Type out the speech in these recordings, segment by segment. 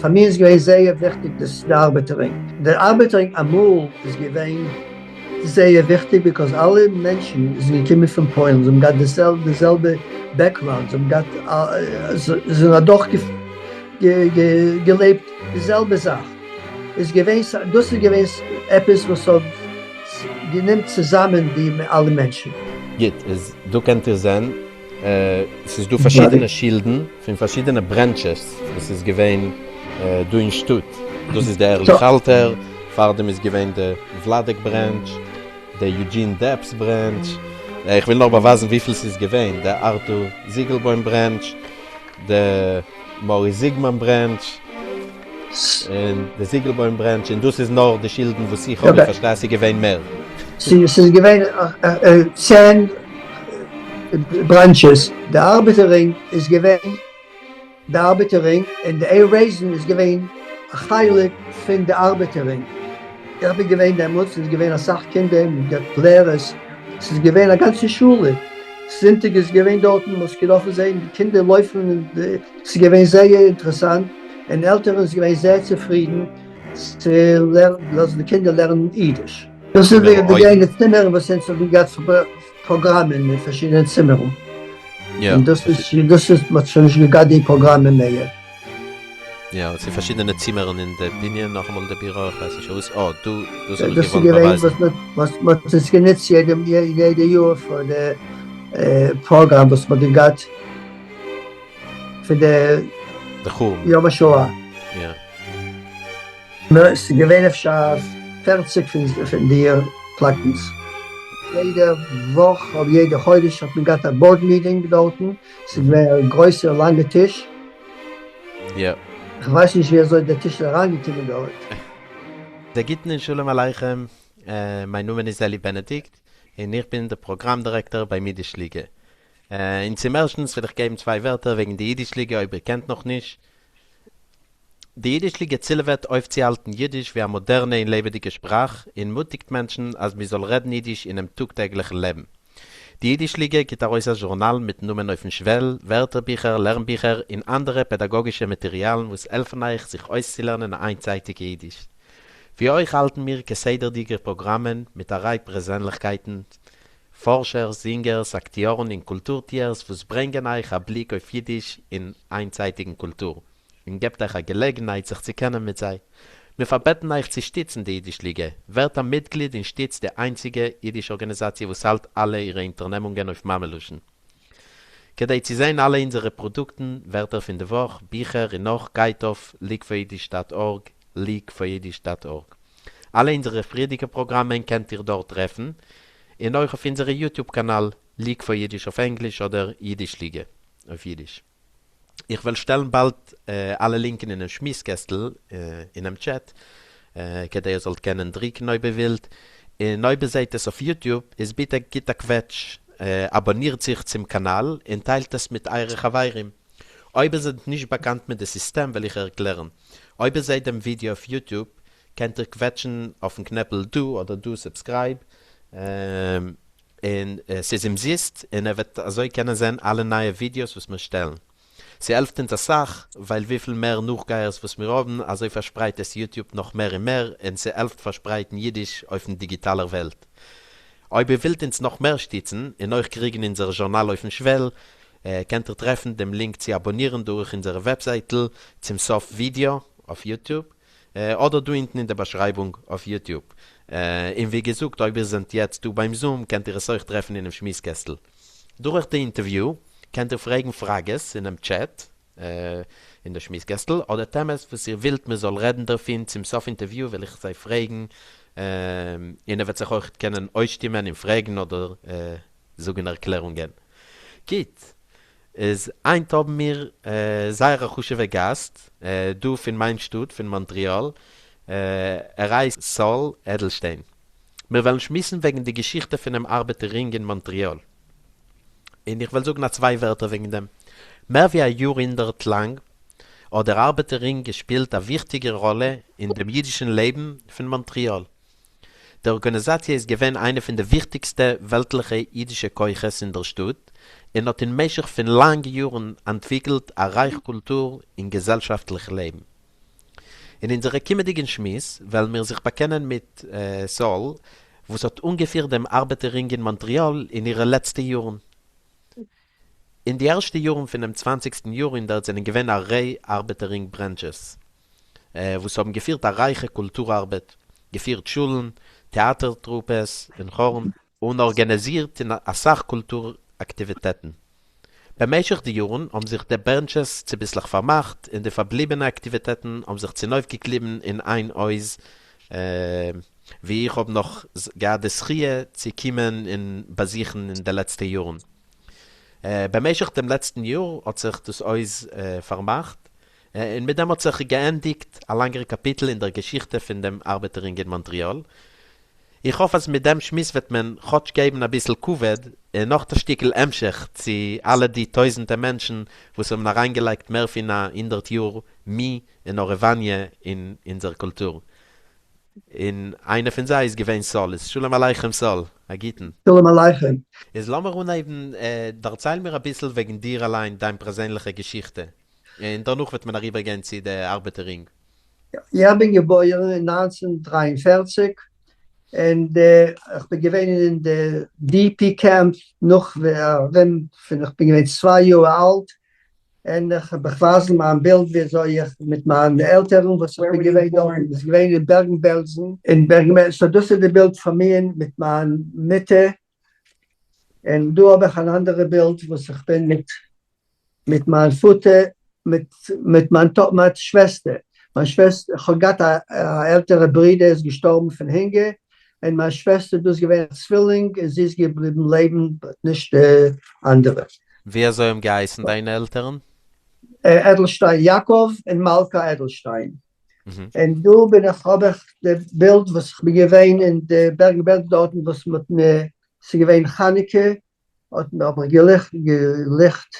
פאר מיר איז געווען זייער וויכטיג דאס די ארבעטער רינג. די ארבעטער רינג אמאל איז געווען זייער וויכטיג because אלע מענטשן זענען געקומען פון פוילן, זיי האבן געהאט די זעלבע background, זיי האבן געהאט זיי זענען אדורך געלעבט די זעלבע זאך, איז געווען דאס איז געווען עפעס וואס האט גענומט צוזאמען די אלע מענטשן. גוט, איז דא קענט איר זען ס'איז דא פארשידענע שילדן פון פארשידענע branches וואס איז געווען דא אין שטאט, דאס איז די ערליך אלטער, פארדעם איז געווען די וולאדעק branch, די יוג'ין דעפס branch, איך וויל נאר באווייזן וויפיל ס'איז געווען, די ארטור זיגעלבוים branch, די מאריס זיגמאן branch, און די זיגעלבוים branch, און דאס איז נאר די שילדן וואס איך האב, איך פארשטיי אז ס'איז געווען מער. ס'איז געווען 10 branches, די ארבעטער רינג איז געווען די ארבעטער רינג, און די עיר רעיזן איז געווען א חלק פון די ארבעטער רינג. איך בין געווען דעמאלטס, ס'איז געווען אסאך קינדער מיט לערערס, ס'איז געווען א גאנצע שולע, זונטאג איז געווען דארטן, מ'האט געדארפן זען די קינדער לויפן, ס'איז געווען זייער אינטערעסאנט, און עלטערן איז געווען זייער צופרידן צו לאזן די קינדער לערנען אידיש. דאס איז די געווען צימערן וואס אונז האבן געהאט פראגראמען אין פארשידענע צימערן, און דאס איז דאס איז מ'האט שוין נישט געהאט די פראגראמען מער. יא, ס'איז פארשידענע צימערן אין די בנין, נאכאמאל די בירא, איך ווייס נישט וואס, אה, דא, דאס האב איך געוואלט באווייזן. דאס איז געווען וואס מ'האט עס גענוצט יעדע יאר פאר די פראגראם וואס מ'האט געהאט פון די יום השואה. יא. ס'איז געווען אפשר 40 פון די פלאקאטנס. יעדע וואך אדער יעדע חודש האט מען געהאט א board meeting דארטן, ס'איז געווען א גרויסע לאנגע טיש. יא. כ'ווייס נישט ווי אזוי דער טיש איז אריינגעקומען דארט. א גוטן און שלום עליכם, מיין נאמען איז אלי בענעדיקט, און איך בין דער פראגראם דירעקטאר ביים אידיש ליגע. און צום ערשטנס וויל איך געבן צוויי ווערטער וועגן די אידיש ליגע אויב איר קענט נאך נישט. די אידיש ליגע צילעוועט אויפצוהאלטן אידיש ווי א מאדערנע און לעבעדיגע שפראך, און מוטיגט מענטשן אז מען זאל רעדן אידיש אינעם טאג טעגליכן לעבן. די אידיש ליגע גיט ארויס א זשורנאל מיטן נאמען אויפן שוועל, ווערטערביכער, לערנביכער און אנדערע פעדאגאגישע מאטעריאלן וואס העלפן אייך זיך אויסצולערנען א איינצייטיגע אידיש. ווי אויך האלטן מיר כסדר'דיגע פראגראמען מיט א ריי פרעזענליכקייטן, פארשערס, זינגערס, אקטיארן און קולטור-טוערס וואס ברענגען אייך א בליק אויף אידיש און היינטצייטיגן קולטור, און געבט אייך א געלעגנהייט זיך צו קענען מיט זיי. מיר פארבעטן אייך צו שטיצן די אידיש ליגע, ווערט א מיטגליד און שטיצט די איינציגע אידיש ארגאניזאציע וואס האלט אלע אירע אונטערנעמונגען אויף מאמע לשון. כדי צו זען אלע אונזערע פראדוקטן, ווערטער פון די וואך, ביכער און נאך, גייט אויף leagueforyiddish dot org, leagueforyiddish dot org. אלע אונזערע פריערדיגע פראגראמען קענט איר דארט טרעפן, און אויך אויף אונזערע YouTube קאנאל, League for Yiddish אויף ענגליש אדער אידיש ליגע אויף אידיש. איך וועל שטעלן באלד אלע לינקען אינעם שמועס קעסטל אינעם טשעט, כדי איר זאלט קענען דריקן אויב איר ווילט, און אויב איר זעט עס אויף YouTube איז ביטע גיט א קוועטש, אבאנירט זיך צום קאנאל און טיילט עס מיט אייערע חברים. אויב איר זענט נישט באקאנט מיט די סיסטעם וועל איך ערקלערן. אויב איר זעט דעם ווידעא אויף YouTube קענט איר קוועטשן אויפן קנעפל דא אדער דא subscribe, און ס'איז אומזיסט, און ער וועט אזוי קענען זען אלע נייע ווידיאוס וואס מיר שטעלן. ס'העלפט אונז אסאך, ווייל וויפיל מער נאכגייערס וואס מיר האבן, אזוי פארשפרייט עס YouTube נאך מער און מער, און ס'העלפט פארשפרייטן אידיש אויפן דיגיטאלער וועלט. אויב איר ווילט אונז נאך מער שטיצן, און אויך קריגן אונזער זשורנאל אויפן שוועל, קענט איר טרעפן דעם לינק צו אבאנירן דורך אונזערע וועבזייטל צום סוף ווידעא אויף YouTube. אדער דא אונטן אין די באשרייבונג אויף YouTube. און ווי געזאגט אויב איר זענט יעצט דא ביים Zoom קענט איר עס אויך טרעפן אינעם שמועס קעסטל. דורך די אינטערוויו קענט איר פרעגן פראגעס אינעם טשעט אין די שמועס קעסטל אדער טעמעס וואס איר ווילט מען זאל רעדן דערפון צום סוף אינטערוויו וועל איך זיי פרעגן און איר וועט זיך אויך קענען אויסשטימען און פרעגן אדער זאגן ערקלערונגען. גוט. איז היינט האבן מיר זייער א חשוב'ע גאסט דא פון מיין שטאט פון מאנטריאל, ער הייסט סאל עדלשטיין. מיר וועלן שמועסן וועגן די געשיכטע פונעם ארבעטער רינג אין מאנטריאל, און איך וועל זאגן א צוויי ווערטער וועגן דעם. מער ווי א יאר הונדערט לאנג האט דער ארבעטער רינג געשפילט א וויכטיגע ראלע אין דעם אידישן לעבן פון מאנטריאל. די ארגאניזאציע איז געווען איינע פון די וויכטיגסטע וועלטליכע אידישע כוחות אין דער שטאט, און האט אין משך פון לאנגע יארן אנטוויקלט א רייך קולטור און געזעלשאפטליך לעבן. אין אונזערע קומענדיגן שמועס וועלן מיר זיך באקענען מיט סאל, וואס האט אנגעפירט דעם ארבעטער רינג אין מאנטריאל אין אירע לעצטע יארן. אין די ערשטע יארן פונעם צוואנציגסטן יארהונדערט זענען געווען א ריי ארבעטער רינג ברענטשעס, וואס האבן געפירט א רייכע קולטור ארבעט, געפירט שולן, טעאטער טרופעס און כארן, און ארגאניזירט אין אסאך קולטור אקטיוויטעטן. במשך די יארן האבן זיך די ברענטשעס צוביסלעך פארמאכט און די פארבליבענע אקטיוויטעטן האבן זיך צונויפגעקליבן אין איין הויז וואו איך האב נאך געהאט די זכיה צו קומען און באזוכן אין די לעצטע יארן. במשך דעם לעצטן יאר האט זיך דאס הויז פארמאכט און מיט דעם האט זיך געענדיגט א לאנגער קאפיטל אין דער געשיכטע פון דעם ארבעטער רינג אין מאנטריאל. איך האף אז מיט דעם שמועס וועט מען כאטש געבן אביסל כבוד און נאך א שטיקל המשך צו אלע די טויזענטע מענטשן וואס האבן אריינגעלייגט מער פון א הונדערט יאר מי און הארעוואניע אין אונזער קולטור. און איינע פון זיי איז געווען סאל. איז שלום עליכם סאל, א גוטן. שלום עליכם. איז לאמיר אנהייבן, דערצייל מיר אביסל וועגן דיר אליין, דיין פערזענליכע געשיכטע, און דערנאך וועט מען אריבערגיין צו די ארבעטער רינג. איך בין געבוירן אין 1943 און איך בין געווען אין די DP camp נאך ארום פון איך בין געווען צוויי יאר אלט, און איך האב איך ווייזן מיין בילד ווי אזוי איך מיט מיינע עלטערן וואס איך בין געווען דארט, איז געווען אין בערגן בעלזן, אין בערגן בעלזן, so דאס איז די בילד פון מיר מיט מיין מוטער, און דא האב איך אן אנדערע בילד וואס איך בין מיט מיט מיין פאטער מיט מיט מיין מיין שוועסטער, מיין שוועסטער, איך האב געהאט א עלטערע ברודער איז געשטארבן פון הונגער, און מיין שוועסטער דאס איז געווען א צווילינג און זי איז געבליבן לעבן but נישט די אנדערע. ווי אזוי האבן געהייסן דיינע עלטערן? עדלשטיין יעקב און מלכה עדלשטיין. און דא בין איך האב איך די בילד וואס איך בין געווען אין די בערגן בעלזן דארטן וואס מ'האט מיר, ס'איז געווען חנוכה האט מען האב איך געליכט געליכט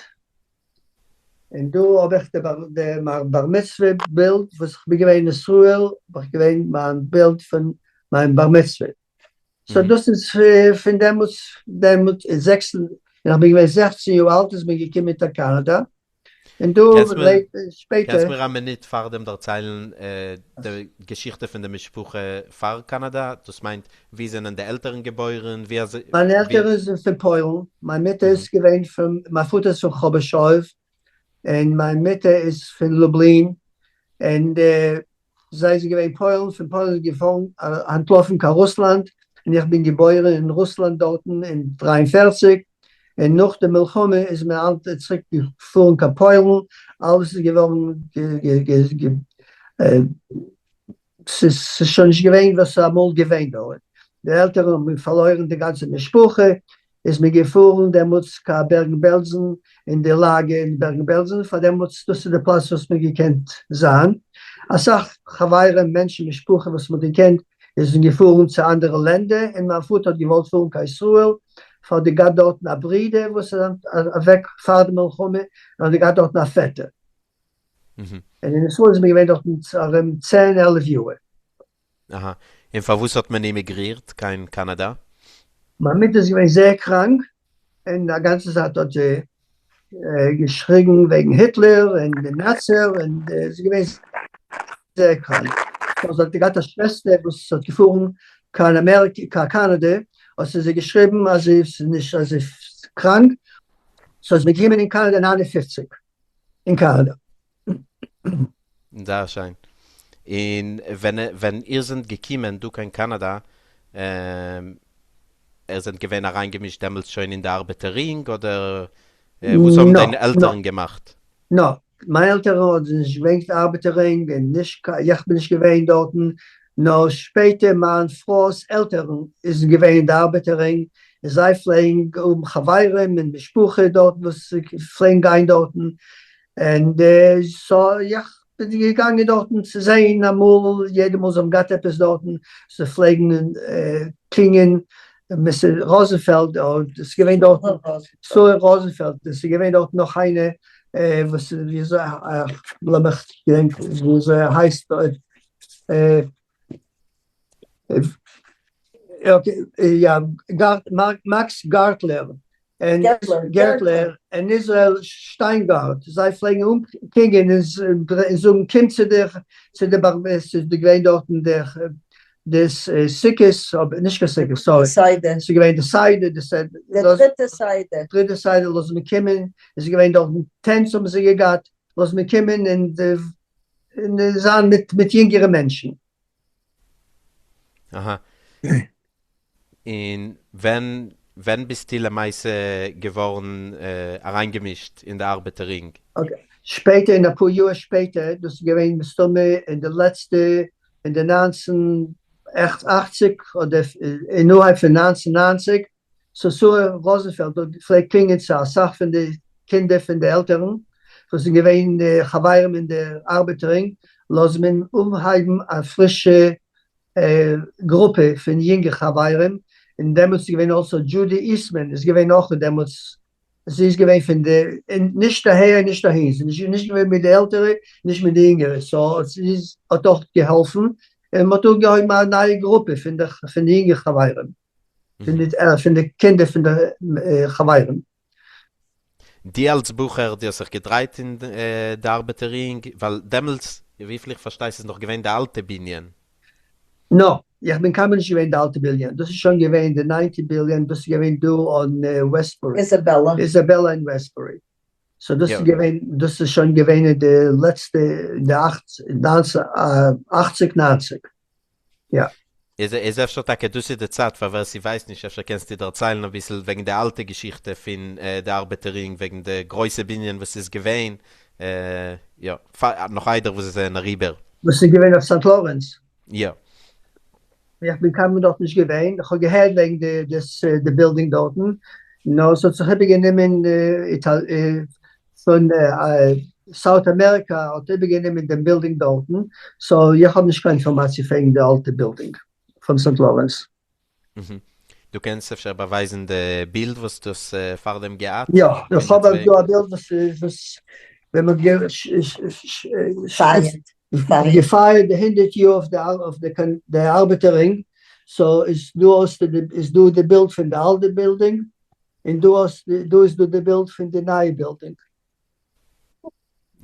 און דא האב איך די די מיין בר מצוה בילד וואס איך בין געווען אין ישראל האב איך געווען מיין בילד פון מיין בר מצוה so דאס איז פון דעמאלטס דעמאלטס אין זעקסן ווען איך בין געווען 16 יאר אלט איז מען געקומען קיין קאנאדא און דא שפעטער. קענסט מיר א מינוט פארדעם דערציילן די געשיכטע פון די משפחה פאר קאנאדא? דאס מיינט ווי זענען די עלטערן געבוירן? ווי אזוי? מיינע עלטערן זענען פון פוילן, מיין מוטער איז געווען פון, מיין פאטער איז פון כאבעשאוו, און מיין מוטער איז פון לובלין, און זיי זענען געווען פוילן, פון פוילן איז געפארן אנטלאפן קיין רוסלאנד, און איך בין געבוירן אין רוסלאנד דארטן אין 43, און נאך די מלחמה איז מען צוריק געפארן קיין פוילן, אלעס איז געווארן ס'איז שוין נישט געווען וואס ס'איז אמאל געווען דארט, די עלטערן האבן פארלוירן די גאנצע משפחה, איז מען געפארן דעמאלטס קיין בערגן בעלזן אין די לאגער אין בערגן בעלזן, פאר דעמאלטס דאס איז די פלאץ וואס מען געקענט זיין, אסאך חברים מענטשן משפחה וואס מען האט געקענט איז געפארן צו אנדערע לענדער, און מיין פאטער האט געוואלט פארן קיין ישראל, פאר האט געהאט דארטן א ברודער וואס איז אוועק פאר די מלחמה, און האט געהאט דארטן א פעטער. און אין ישראל איז מען געווען דארטן ארום צען עלף יאר. אהא. און פארוואס האט מען אימיגרירט קיין קאנאדא? מיין מוטער איז געווען זייער קראנק, און א גאנצע צייט האט זי געשריגן וועגן היטלער און די נאצער, און זי איז געווען זייער קראנק. so זי האט געהאט א שוועסטער וואס האט געפארן קיין אמעריקע, קיין קאנאדע, האט זי זיי געשריבן אז זי איז נישט, אז זי איז קראנק, so איז מען געקומען אין קאנאדע 59 אין קאנאדע. זייער שיין. און ווען ווען איר זענט געקומען דא קיין קאנאדא, איר זענט געווען אריינגעמישט דעמאלטס שוין אין די ארבעטער רינג אדער וואס האבן דיינע עלטערן געמאכט? נא, מיין עלטערן האט נישט געווען קיין ארבעטער רינג און נישט איך בין נישט געווען דארטן, נאר שפעטער מיין פרוי'ס עלטערן איז געווען אין די ארבעטער רינג, און זיי פלעגן האבן חברים און משפחה דארטן וואס פלעגן גיין דארטן, און so איך בין געגאנגען דארטן צו זעהן אמאל, יעדע מאל זיי האבן געהאט עפעס דארטן, זיי פלעגן קלינגען Mister ראזענפעלד, עס איז געווען דארטן סאול ראזענפעלד, עס איז געווען דארטן נאך איינער וואס וויאזוי, לאמיך געדענקען וויאזוי ער הייסט, okay, יא, מאקס גארטלער. און גערטלער און איזראעל שטיינגארט, זיי פלעגן אנקומען און זאגן קום צו די צו די בר מצוה, ס'איז געווען דארטן די די סוכות, אבער נישט קיין סוכות, sorry, ס'איז געווען די סדר, די סדר, די דריטע סדר, דריטע סדר לאז מיר קומען, עס איז געווען דארטן tents האבן זיי געהאט, לאז מיר קומען און און זיין מיט מיט יונגערע מענטשן. אהא. און ווען ווען ביסטו למעשה געווארן אריינגעמישט אין די ארבעטער רינג? okay, שפעטער אין אפאר יאר שפעטער, דאס איז געווען מסתמא אין די לעצטע אין די 1980 אדער אין אנהייב פון 1990, so שרה ראזענפעלד האט געפלעגט קלינגען צו אסאך פון די קינדער פון די עלטערן וואס זענען געווען חברים אין די ארבעטער רינג, לאז מען אנהייבן א פרישע גרופע פון יונגע חברים, און דעמאלטס איז געווען also דזשודי איסטמען איז געווען אויך דעמאלטס, זי איז געווען פון די, נישט אהער און נישט אהין, זי איז נישט געווען מיט די עלטערע נישט מיט די יונגערע, so זי האט אויך געהאלפן, און מען האט אנגעהויבן א נייע גרופע פון די פון די יונגע חברים, פון די פון די קינדער פון די חברים. די אלס בחור די האסט זיך געדרייט אין די ארבעטער רינג, ווייל דעמאלטס וויפיל איך פארשטיי ס'איז נאך געווען די אלטע בנין. נא, איך בין קיינמאל נישט געווען די אלטע בנין, דאס איז שוין געווען די ninety בנין, דאס איז געווען דא אן וועסטבורי, איזאבעלא, איזאבעלא אין וועסטבורי, so דאס איז געווען, דאס איז שוין געווען אין די לעצטע, אין די אכציג ניינציג. יא. איז אפשר טאקע דאס איז די צייט פאר ווער ס'ווייסט נישט אפשר קענסטו דערציילן אביסל וועגן די אלטע געשיכטע פון די ארבעטער רינג וועגן די גרויסע בנין וואס איז געווען יא נאך איידער וואס זיי זענען אריבער. וואס איז געווען אויף סאנט לארענס? יא. איך בין קיינמאל דארט נישט געווען, איך האב געהערט וועגן די די בילדינג דארטן, נאר ס'האט זיך איבערגענומען פון South America האט איבערגענומען דעם בילדינג דארטן, so איך האב נישט קיין אינפארמאציע וועגן די אלטע בילדינג פון סאנט לארענס. דו קענסט אפשר באווייזן די בילד וואס דו האסט פארדעם געהאט? יא, איך האב דא א בילד וואס איז ווען מען האט געפייערט די הונדערט יאר אויף די ארבעטער רינג, so איז דא איז דא די בילד פון די אלטע בילדינג, און דא האסט דא איז דא די בילד פון די נייע בילדינג.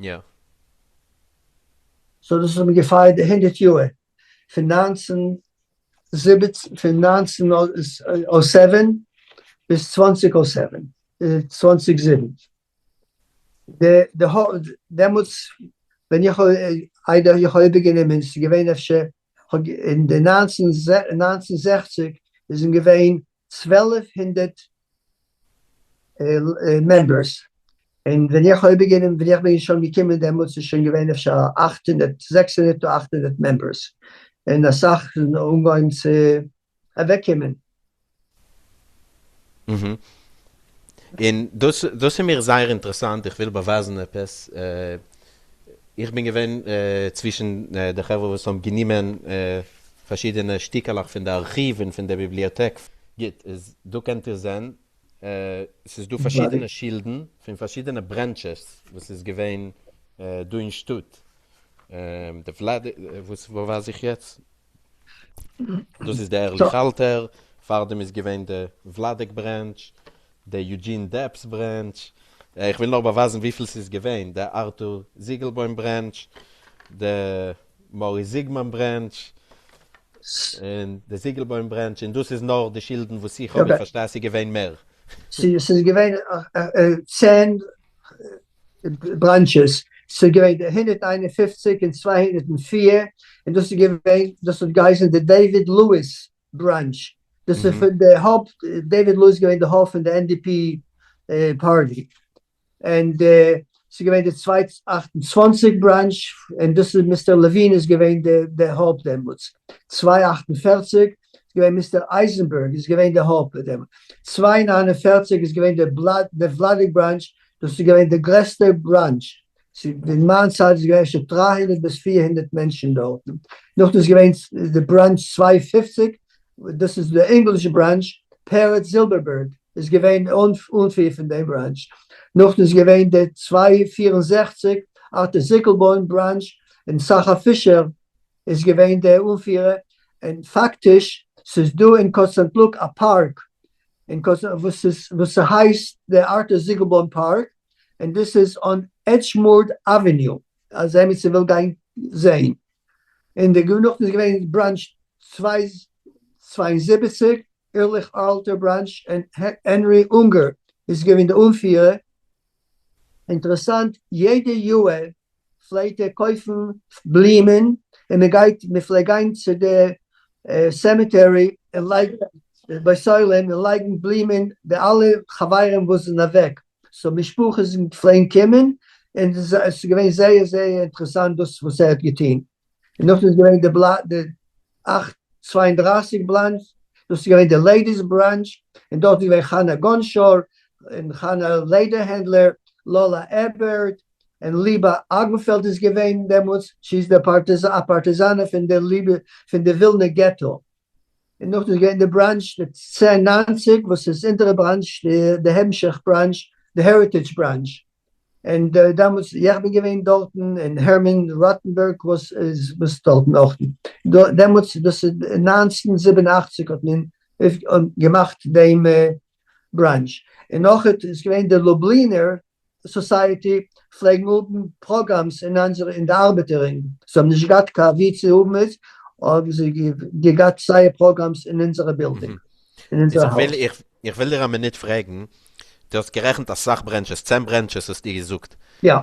יא. so דאס האט מען געפייערט די הונדערט יאר פון ניינצן זיבעצן פון ניינצן o seven ביז צוואנציג o seven צוואנציג זיבן. די די דעמאלטס ווען איך האב איידער איך האב איבערגענומען ס'איז געווען אפשר אין די 1960 איז געווען 1200 members, און ווען איך האב איבערגענומען, ווען איך בין שוין געקומען דעמאלטס איז שוין געווען אפשר 800, 600 to 800 members, און אסאך זענען אנגעהויבן צו אוועקקומען. און דאס דאס איז מיר זייער אינטערעסאנט, איך וויל באווייזן עפעס, איך בין געווען צווישן די חברה וואס האבן גענומען פארשידענע שטיקעלעך פון די ארכיוו און פון די ביבליאטעק. גוט, איז דא קענט איר זען, ס'איז דא פארשידענע שילדן פון פארשידענע branches וואס איז געווען דא אין שטאט. די וולאד, וואס ווייז איך יעצט? דאס איז די ערליך אלטער, פארדעם איז געווען די וולאדעק branch, די יוג'ין דעפס branch, איך וויל נאר באווייזן וויפיל ס'איז געווען, די ארטור זיגעלבוים branch, די מאריס זיגמאן branch, און די זיגעלבוים branch, און דאס איז נאר די שילדן וואס איך האב, איך פארשטיי אז ס'איז געווען מער. ס'איז געווען 10 branches, ס'איז געווען די 151 און 204, און דאס איז געווען, דאס האט געהייסן די דעיוויד לואיס branch, דאס איז פון די הויפט, דעיוויד לואיס איז געווען די הויפט פון די NDP party, און ס'איז געווען די 228 branch, און דאס איז מיסטער לעווין איז געווען די הויפט דעמאלטס, 248 איז געווען מיסטער אייזענבערג איז געווען די הויפט דעמאלטס, 249 איז געווען די וולאדיק branch, דאס איז געווען די גרעסטע branch, אין מיין צייט איז געווען אפשר 300 ביז 400 מענטשן דארטן, נאכדעם איז געווען די branch 250, דאס איז די ענגלישע branch, פרץ זילבערבערג איז געווען אנפירער פון דעם branch, נאכדעם איז געווען די 264 ארטור זיקלבוים branch, און סאכא פישער איז געווען דער אנפירער, און פאקטיש ס'איז דא אין קאט סענט לוק א פארק. און וואס איז וואס ס'הייסט די ארטור זיגלבוים פארק, און דאס איז on Edgemoor Avenue, אז עמיצער וויל גיין זעהן. און די נאכדעם איז געווען branch 272, ערליך אלטער branch, און הענרי אונגער איז געווען די אנפירער. אינטערעסאנט, יעדע יאהר פלעגט ער קויפן בלימען און מען גייט מען פלעגט גיין צו די cemetery און לייגן בית עולם און לייגן בלימען די אלע חברים וואס זענען אוועק, so משפחות פלעגן קומען און עס איז געווען זייער זייער אינטערעסאנט דאס וואס ער האט געטון. און נאכדעם איז געווען די בלאט די 832 branch, דאס איז געווען די ladies branch, און דארט איז געווען חנה גאנשאר, און חנה לעדערהענדלער, לאלא עבערט, און ליבא אגנפעלד איז געווען דעמאלטס, זי איז די א פארטיזאנער פון די ליבע פון די ווילנע געטא. און נאכדעם איז געווען די branch די 1090 וואס איז אונטערע branch די המשך branch די Heritage branch, און דעמאלטס יעך בין געווען דארטן און הערמאן ראטענבערג וואס איז וואס דארטן אויך דעמאלטס דאס איז 1987 האט מען געמאכט דעם branch, און נאכעט איז געווען די לובלינער society פלעגן האבן programs אין אונזערע אין די ארבעטער רינג, זיי האבן נישט געהאט קיין ווי צו האבן עס, האבן זיי געהאט זייער programs אין אונזערע בילדינג, אין אונזערע הויז. איך וויל דיר א מינוט פרעגן, דו האסט גערעכנט אסאך branches, 10 branches האסטו געזאגט. יא.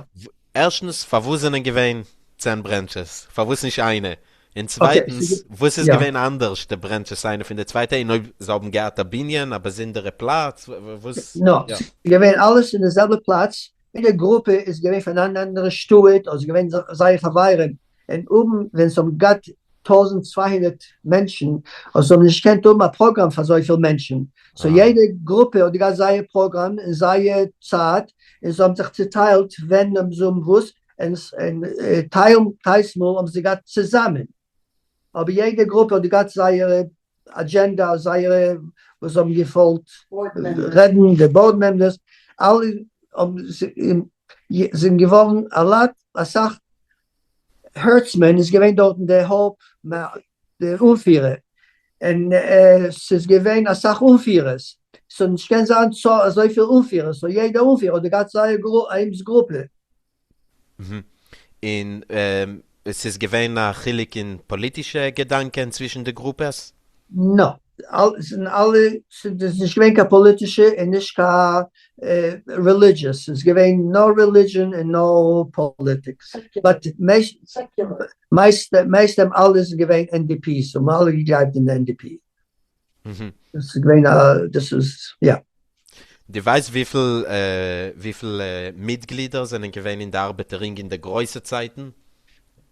ערשטנס, פארוואס זענען געווען 10 branches? פארוואס נישט איינע? און צווייטנס, וואס איז געווען אנדערש די branches איינע פון די צווייטע, און אויב זיי האבן געהאט א בנין, א באזונדערע פלאץ, וואס? נא, ס'איז געווען אלעס אין די זעלבע פלאץ, יעדע גרופע איז געווען פון אן אנדערע שטאט, אדער ס'איז געווען זייער חברים, און אויבן ווען זיי האבן געהאט 1200 מענטשן, און זיי האבן נישט געקענט האבן א פראגראם פאר אזויפיל מענטשן, so יעדע גרופע האט געהאט זייער פראגראם און זייער צייט, און זיי האבן זיך צוטיילט ווען זיי האבן וואס, און טייל מאל האבן זיי געהאט צוזאמען, אבער יעדע גרופע האט געהאט זייערע אדזשענדא, זייערע וואס זיי האבן געוואלט רעדן, די board members, אלע האבן זענען געווארן א lot, אסאך, הערצמאן איז געווען דארטן די הויפט די אנפירער, און ס'איז געווען אסאך אנפירערס, ס'האט נישט געקענט זיין אזויפיל אנפירערס, so יעדע אנפירער האט געהאט זייער אייגנס גרופע. און ס'איז געווען א חילוק אין פאליטישע געדאנקען צווישן די גרופעס? נא, זענען אלע, ס'איז נישט געווען קיין פאליטישע און נישט קיין religious, ס'איז געווען no religion און no politics, but מייסטעם אלע איז געווען NDP, so האבן אלע געגלייבט אין די NDP. דאס איז געווען א, דאס איז, יא. דו ווייסט וויפיל וויפיל מיטגלידער זענען געווען אין די ארבעטער רינג אין די גרויסע צייטן?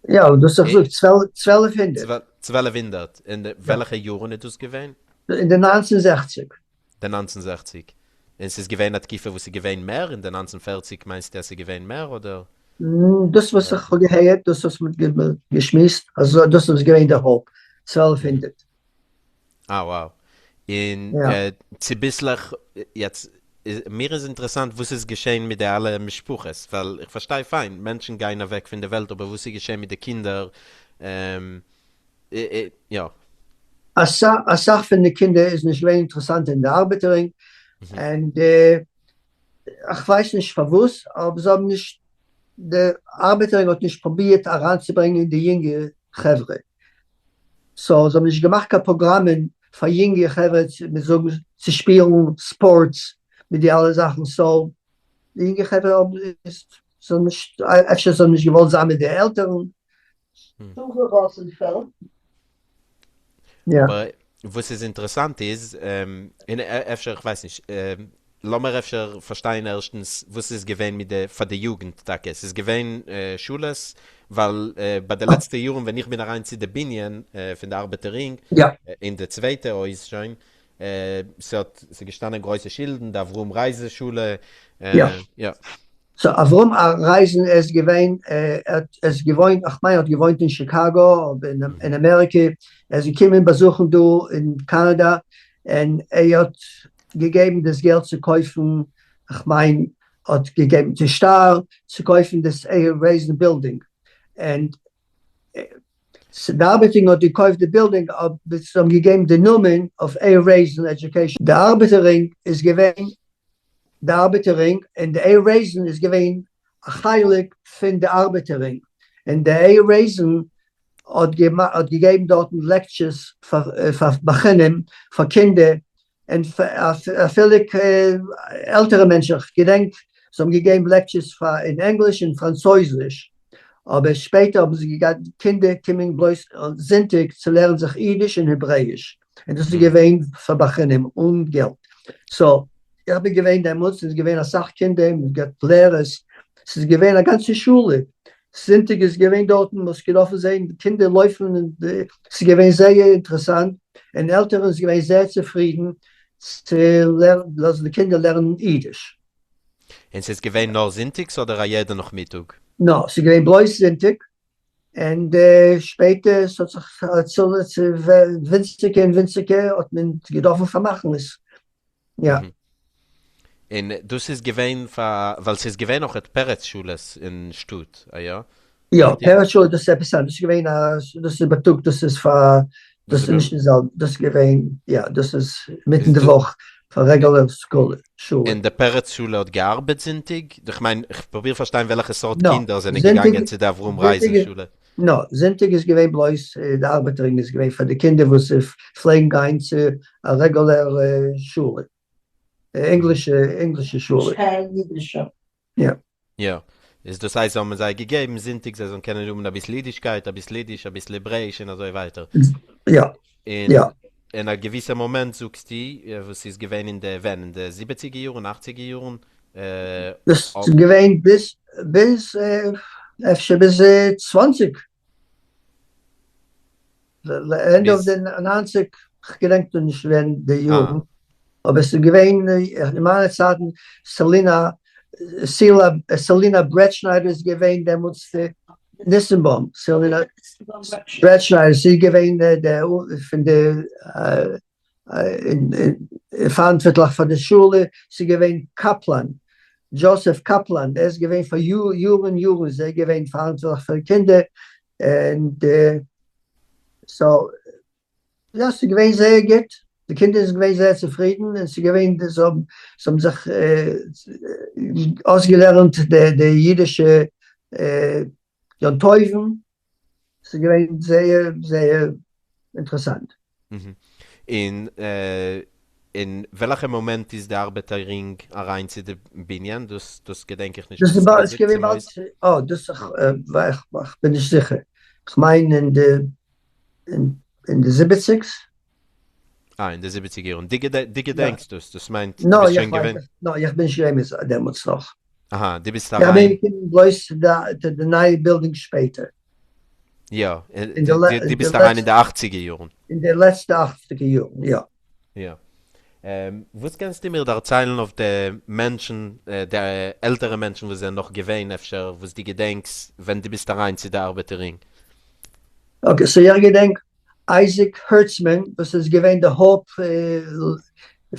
יא, דאס האב איך געזאגט, 1200. 1200, אין וועלכע יארן איז דאס געווען? אין די 1960. די 1960, און ס'איז געווען א תקופה וואס איז געווען מער? אין די 1940 מיינסטו אז ס'איז געווען מער אדער? דאס וואס איך האב געהערט, דאס וואס מ'האט געשמועסט, אז דאס איז געווען די הויפט, 1200. אה wow. און צוביסלעך, יעצט מיר איז אינטערעסאנט וואס איז געשען מיט די אלע משפחות, ווייל איך פארשטיי פיין, מענטשן גייען אוועק פון די וועלט, אבער וואס איז געשען מיט די קינדער, יא. אסאך פון די קינדער איז נישט געווען אינטערעסאנט אין די ארבעטער רינג, און איך ווייס נישט פארוואס, אבער זיי האבן נישט, די ארבעטער רינג האט נישט פרובירט אריינצוברענגען די יונגע חברה, so זיי האבן נישט געמאכט קיין פראגראמען פאר יונגע חברה צו צו שפילן ספארטס מיט די אלע זאכן, so די יונגע חברה האבן זיי נישט, אפשר זיי האבן נישט געוואלט זיין מיט די עלטערן. אבער וואס איז אינטערעסאנט איז, און אפשר איך ווייס נישט, לאמיר אפשר פארשטיין ערשטנס וואס איז געווען מיט די פאר די יוגנט טאקע, ס'איז געווען שולעס? ווייל ביי די לעצטע יארן ווען איך בין אריין צו די בנין פון די ארבעטער רינג, אין די צווייטע הויז שוין, ס'האט ס'איז געשטאנען גרויסע שילדן, די אברהם רייזען שולע, יא. so אברהם רייזען איז געווען, ער איז געוואוינט, איך מיין ער האט געוואוינט אין שיקאגא אדער אין אמעריקע, ער איז געקומען באזוכן דא אין קאנאדא, און ער האט געגעבן דאס געלט צו קויפן, איך מיין האט געגעבן צו שטר צו קויפן דאס רייזען בילדינג, און. די ארבעטער רינג האט געקויפט די בילדינג אבער זיי האבן געגעבן די נאמען אויף א. רייזען education. די ארבעטער רינג איז געווען די ארבעטער רינג און די א. רייזען איז געווען א חלק פון די ארבעטער רינג און די א. רייזען האט געגעבן דארטן lectures פאר בחינם פאר קינדער און אפילו עלטערע מענטשן, איך געדענק זיי האבן געגעבן lectures פאר אין ענגליש און פראנצויזיש, אבער שפעטער האבן זיי געגעבן קינדער קומען בלויז זונטאג צו לערנען זיך אידיש און העברעאיש, און דאס איז געווען פאר בחינם אן געלט, so איך בין געווען דעמאלטס, ס'איז געווען אסאך קינדער, מ'האט געהאט לערערס, ס'איז געווען א גאנצע שולע, זונטאג איז געווען דארטן, מ'האט געדארפן זען קינדער לויפן, ס'איז געווען זייער אינטערעסאנט, און עלטערן איז געווען זייער צופרידן צו לאזן די קינדער לערנען אידיש. און ס'איז געווען נאר זונטאגס אדער א יעדע נאכמיטאג? נא, ס'איז געווען בלויז זונטאג, און שפעטער ס'האט זיך צו ווינציגער און ווינציגער האט מען געדארפן פארמאכן עס, יא. און דאס איז געווען פאר, ווייל ס'איז געווען אויך פרץ שולעס אין שטאט, א יא? יא, פרץ שולע דאס איז עפעס אנדערש, דאס איז געווען א, דאס איז בייטאג, דאס איז פאר, דאס איז נישט די זעלבע, דאס איז געווען, יא, דאס איז מיטן די וואך פאר רעגולער school שולע. און די פרץ שולע האט געארבעט זונטאג? איך מיין, איך פרוביר פארשטיין וועלכע סארט קינדער זענען געגאנגען צו די אברהם רייזען שולע. נא, זונטאג איז געווען בלויז די ארבעטער רינג איז געווען פאר די קינדער וואס פלעגן גיין צו א רעגולער שולע, ענגלישע ענגלישע שולע. נישט קיין אידישע. יא. יא. איז דאס הייסט האבן זיי געגעבן זונטאג זיי זאלן קענען האבן אביסל אידישקייט, אביסל אידיש, אביסל העברעאיש און אזוי ווייטער. יא. און אין א געוויסע מאמענט זאגסטו, וואס איז געווען אין די ווען? אין די זיבעציגער יארן? אכציגער יארן? דאס איז געווען ביז ביז אפשר ביז 20 ענדע אוו די 90, כ'געדענק נאר נישט ווען די יארן, אבער ס'איז געווען אין מיינע צייטן, סעלינא סעלינא ברעטשניידער איז געווען דעמאלטס די ניסנבוים, סעלינא ברעטשניידער, זי איז געווען די פון די פאראנטווארטליך פאר די שולע, ס'איז געווען קאפלאן, דזשאסעף קאפלאן, ער איז געווען פאר יארן יארן איז ער געווען פאראנטווארטליך פאר די קינדער, און so יא ס'איז געווען זייער גוט, די קינדער זענען געווען זייער צופרידן, און ס'איז געווען, זיי האבן זיך אויסגעלערנט די אידישע יום טובים, ס'איז געווען זייער זייער אינטערעסאנט. און אין וועלכע מאמענט איז די ארבעטער רינג אריין צו די בנין? דאס דאס געדענק איך נישט. דאס איז געווען באלד, אה דאס איך בין נישט זיכער, כ'מיין אין די אין די זיבעציגס. אה, אין די זיבעציגער יארן. דו געדענקסט דאס? דאס מיינט דו ביסט שוין געווען. נא, איך בין נישט געווען מיט זיי דעמאלטס נאך. אהא, דו ביסט אריין. איך בין געקומען בלויז צו די נייע בילדינג שפעטער. יא, דו ביסט אריין אין די אכציגער יארן. אין די לעצטע אכציגער יארן, יא. יא. וואס קענסטו מיר דערציילן אויף די מענטשן, די עלטערע מענטשן וואס זענען נאך געווען אפשר, וואס דו געדענקסט ווען דו ביסט אריין צו די ארבעטער רינג? okay, so איך געדענק אייזיק הערצמאן וואס איז געווען די הויפט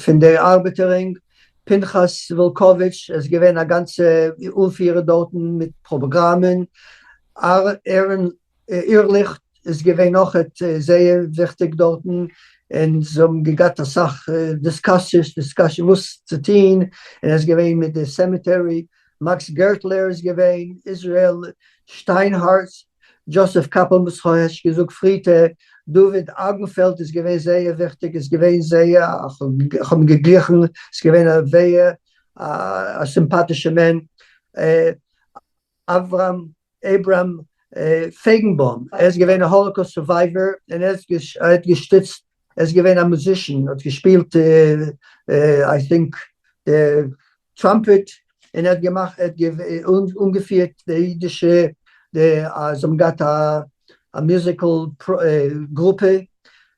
פון די ארבעטער רינג, פנחס ווילקאוויטש איז געווען א גאנצע אנפירער דארטן מיט פראגראמען, אהרן ערליך איז געווען אויכעט זייער וויכטיג דארטן, און זיי האבן געהאט אסאך דיסקאסיעס discussion וואס צו טוהן, און ער איז געווען מיט די cemetery, מאקס גערטלער איז געווען, איזריעל שטיינהארץ, דזשאסעף קאפעל וואס כ'האב ערשט געזאגט פריערט, דוד אגנפעלד איז געווען זייער וויכטיג, איז געווען זייער, כ'האב אים געגליכן, איז געווען א זייער א סימפאטישע מען, אברהם אברהם פייגנבוים, ער איז געווען א Holocaust survivor און ער האט געשטיצט, ער איז געווען א musician, האט געשפילט I think trumpet, און ער האט געמאכט, ער האט אנגעפירט די אידישע, די זיי האבן געהאט א musical גרופע,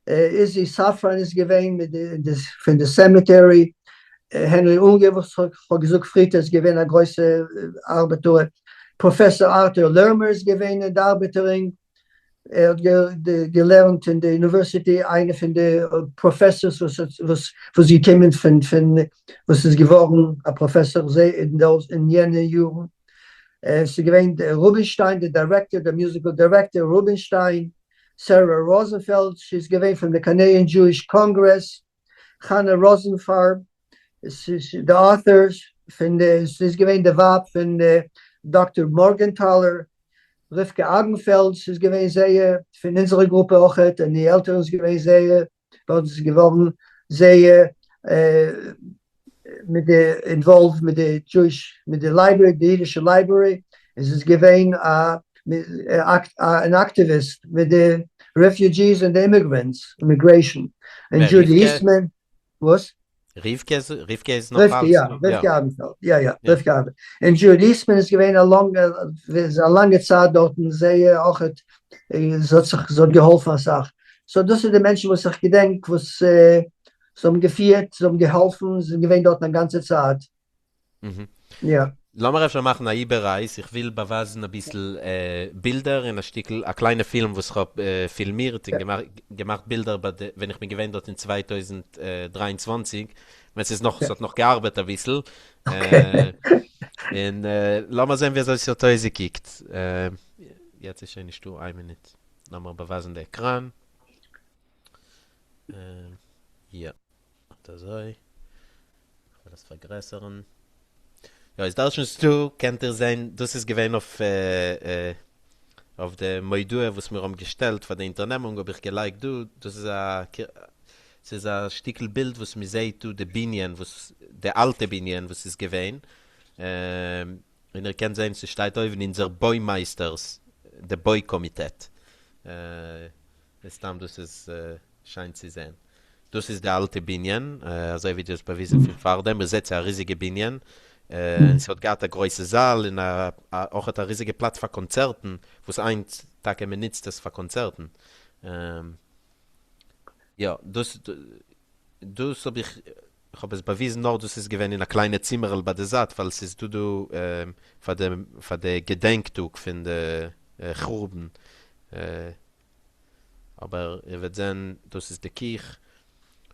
איזי סאפראן איז געווען מיט די פון די cemetery, הענרי אונגער וואס כ'האב געזאגט פריערט איז געווען א גרויסע ארבעטאר, פראפעסאר ארטור לערמער איז געווען אין די ארבעטער רינג, ער האט געלערנט אין די אוניווערסיטי, איינע פון די פראפעסארס וואס וואס איז געקומען פון פון וואס איז געווארן א פראפעסאר אין יענע יארן, עס איז געווען רובינשטיין די דירעקטאר, די musical director רובינשטיין. שרה ראזענפעלד, זי איז געווען פון די Canadian Jewish Congress, חנה ראזענפארב, די author פון די, זי איז געווען די ווייב פון דאקטאר מארגענטאלער, רבקה אגנפעלד, זי איז געווען זייער פון אונזערע גרופע אויכעט, און די עלטערן איז געווען זייער, דארט איז געווארן זייער מיט די involved מיט די Jewish מיט די library די אידישע library און זי איז געווען א אן אקטיוויסט מיט די refugees און די immigrants immigration און דזשודי איסטמען וואס? רבקה רבקה איז נאך אלץ יא רבקה אבנפעלד יא יא רבקה אבנפעלד און דזשודי איסטמען איז געווען א לאנגע א לאנגע צייט דארטן זייער אויכעט זי האט זיך זי האט געהאלפן אסאך so דאס איז די מענטשן וואס איך געדענק וואס זיי האבן געפירט, זיי האבן געהאלפן, זיי זענען געווען דארטן א גאנצע צייט. יא. לאמיר אפשר מאכן א איבעררייס, איך וויל באווייזן אביסל בילדער און א שטיקל, א קליינע פילם וואס כ'האב פילמירט און געמאכט בילדער ביי די, ווען איך בין געווען דארט אין 2023, ווען ס'איז נאך, ס'האט נאך געארבעט אביסל, און לאמיר זען ווי אזוי ס'האט אויסגעקוקט. יעצט איז שוין נישטא, איין מינוט, לאמיר באווייזן די עקראן. יא, אט אזוי. איך וועל עס פארגרעסערן. יא, איז דארשנס דא קענט איר זען, דאס איז געווען אויף אויף די מודעה וואס מיר האבן געשטעלט פאר די אונטערנעמונג האב איך געלייגט דא, דאס איז א ס'איז א שטיקל בילד וואס מען זעט דא די בנין וואס די אלטע בנין וואס איז געווען, און איר קענט זען ס'שטייט אויבן אונזער בוי-מייסטערס, די בוי קאמיטעט. מסתם דאס איז שיין צו זען. דאס איז די אלטע בנין, אזוי ווי דו האסט באוויזן פון פארדעם, איר זעט ס'איז א ריזיגע בנין, און ס'האט געהאט א גרויסע זאל און אויכעט א ריזיגע פלאץ פאר קאנצערטן, וואס היינט טאקע מען נוצט עס פאר קאנצערטן. יא, דאס דאס האב איך, איך האב עס באוויזן נאר דאס איז געווען אין א קליינע צימערל ביי די זייט ווייל ס'איז דא דא פאר די פאר די געדענק טאג פון די חורבן, אבער איר וועט זען דאס איז די קיך,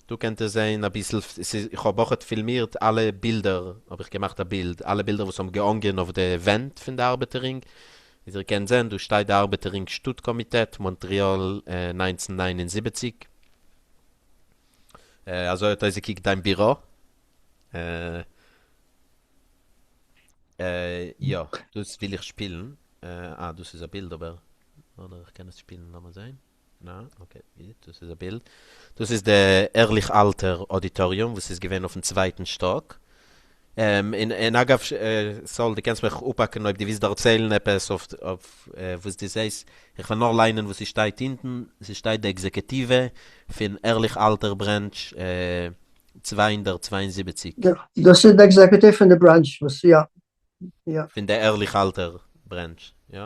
דא קענט איר זען אביסל, ס'איז איך האב אויכעט פילמירט אלע בילדער, האב איך געמאכט א בילד, אלע בילדער וואס האבן געהאנגען אויף די ווענט פון די ארבעטער רינג, איז איר קענט זען דא שטייט די ארבעטער רינג שטאט קאמיטעט, מאנטריאל 1979. אזוי האט אויסגעקוקט דיין בירא. יא, דאס וויל איך שפילן. אה, דאס איז א בילד אבער. אדער איך קען עס שפילן, לאמיר זען. נא, okay, גוט, דאס איז א בילד. דאס איז די ערליך אלטער אודיטאריום וואס איז געווען אויפן צווייטן שטאק. און אגב, סאול, דו קענסט מיך אפהאקן אויב דו ווילסט דערציילן עפעס אויף וואס דו זעסט. איך וועל נאר ליינען וואס ס'שטייט אונטן. ס'שטייט די עקזעקעטיווע פון ערליך אלטער branch 272. דאס איז די עקזעקוטיוו פון די branch וואס יא. יא. פון די ערליך אלטער branch, יא.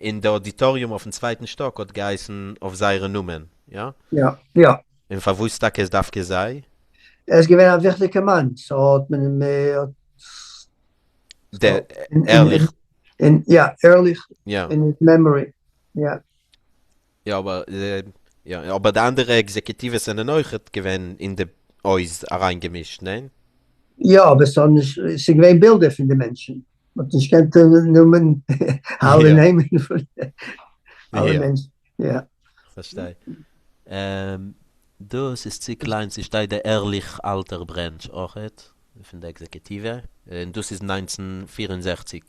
און די אודיטאריום אויפן צווייטן שטאק האט געהייסן אויף זייערע נאמען, יא? יא, יא. און פארוואס טאקע איז דווקא זיי? ער איז געווען א וויכטיגע מאן, so האט מען אים דער ערליך. יא, ערליך, אין his memory, יא. יא אבער יא אבער די אנדערע עקזעקוטיוועס זענען אויכעט געווען אין די הויז אריינגעמישט, ניין? יא אבער ס'האט נישט, ס'איז געווען בילדער פון די מענטשן, מ'האט נישט געקענט נאמען אלע נעמען פון אלע מענטשן, יא. כ'פארשטיי. דאס איז צו קליין, ס'שטייט די ערליך אלטער branch אויכעט פון די עקזעקוטיווע, און דאס איז 1964.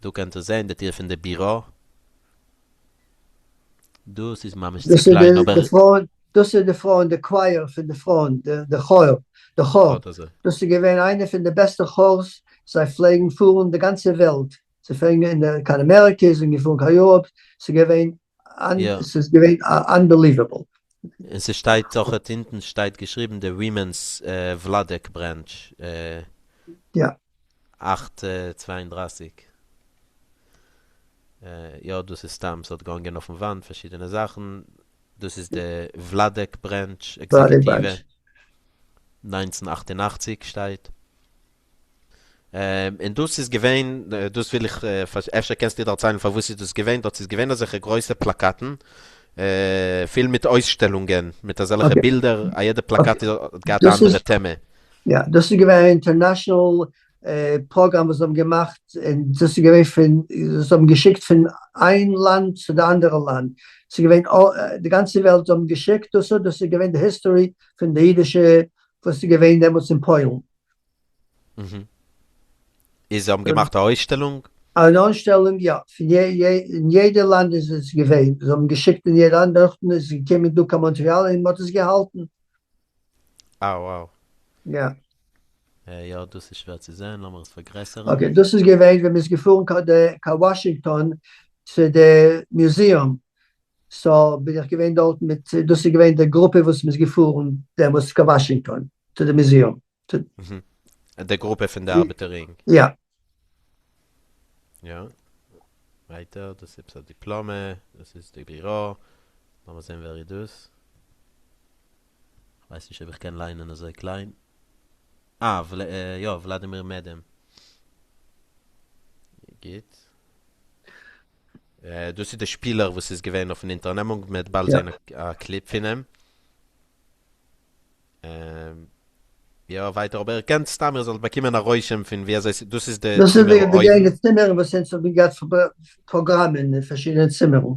דא קענט איר זען די טיר פון די בירא. דאס איז ממש צו קליין אבער. דאס איז די פרויען, די choir פון די פרויען, די כאר, די כאר, דאס איז געווען איינע פון די בעסטע כארס, זיי פלעגן פארן די גאנצע וועלט, זיי פלעגן אין קיין אמעריקע, זיי זענען געפארן קיין יוראפ, ס'איז געווען ס'איז געווען unbelievable. און ס'שטייט אויכעט אונטן שטייט געשריבן די Women's וולאדעק branch. יא. 8:32. יא דאס איז סתם ס'האט געהאנגען אויפן וואנט פארשידענע זאכן, דאס איז די וולאדעק branch עקזעקוטיווע, 1988 שטייט, און דאס איז געווען, דאס וויל איך, אפשר קענסטו דערציילן פארוואס איז דאס געווען, דארט איז געווען אזעלכע גרויסע פלאקאטן, פיל מיט אויסשטעלונגען, מיט אזעלכע בילדער, א יעדע פלאקאט האט געהאט א אנדערע טעמע. יא, דאס איז געווען א international פראגראם וואס זיי האבן געמאכט, און דאס איז געווען פון, זיי האבן געשיקט פון איין לאנד צו די אנדערע לאנד, ס'איז געווען די גאנצע וועלט זיי האבן געשיקט דאס דאס איז געווען די history פון די אידישע וואס איז געווען דעמאלטס אין פוילן. איז זיי האבן געמאכט א אויסשטעלונג? אן אויסשטעלונג יא, פון אין יעדע לאנד איז עס געווען, זיי האבן געשיקט אין יעדע לאנד, נאכדעם איז עס געקומען דא קיין מאנטריאל און מען האט עס געהאלטן. אה wow. יא. יא דאס איז שווער צו זען, לאמיר עס פארגרעסערן. okay, דאס איז געווען ווען מען איז געפארן קיין וואשינגטאן צו די museum, so בין איך געווען דארט מיט, דאס איז געווען די גרופע וואס מען איז געפארן דעמאלטס קיין וואשינגטאן צו די museum. די גרופע פון די ארבעטער רינג. יא. יא. ווייטער, דאס איז עפעס א דיפלאמע, דאס איז די ביורא, לאמיר זען ווער איז דאס. כ'ווייס נישט אויב איך קען ליינען אזוי קליין. אה, יא, וולאדימיר מעדעם. גוט. דאס איז די שפילער וואס איז געווען אויפן אונטערנעמונג, מען וועט באלד זען א clip פון אים. יא ווייטער אבער איר קענט סתם איר זאלט באקומען א רושם פון ווי אזוי דאס איז די דאס איז צימער די אויבן. גענע צימערן וואס אונז האבן געהאט פראגראמען אין פארשידענע צימערן.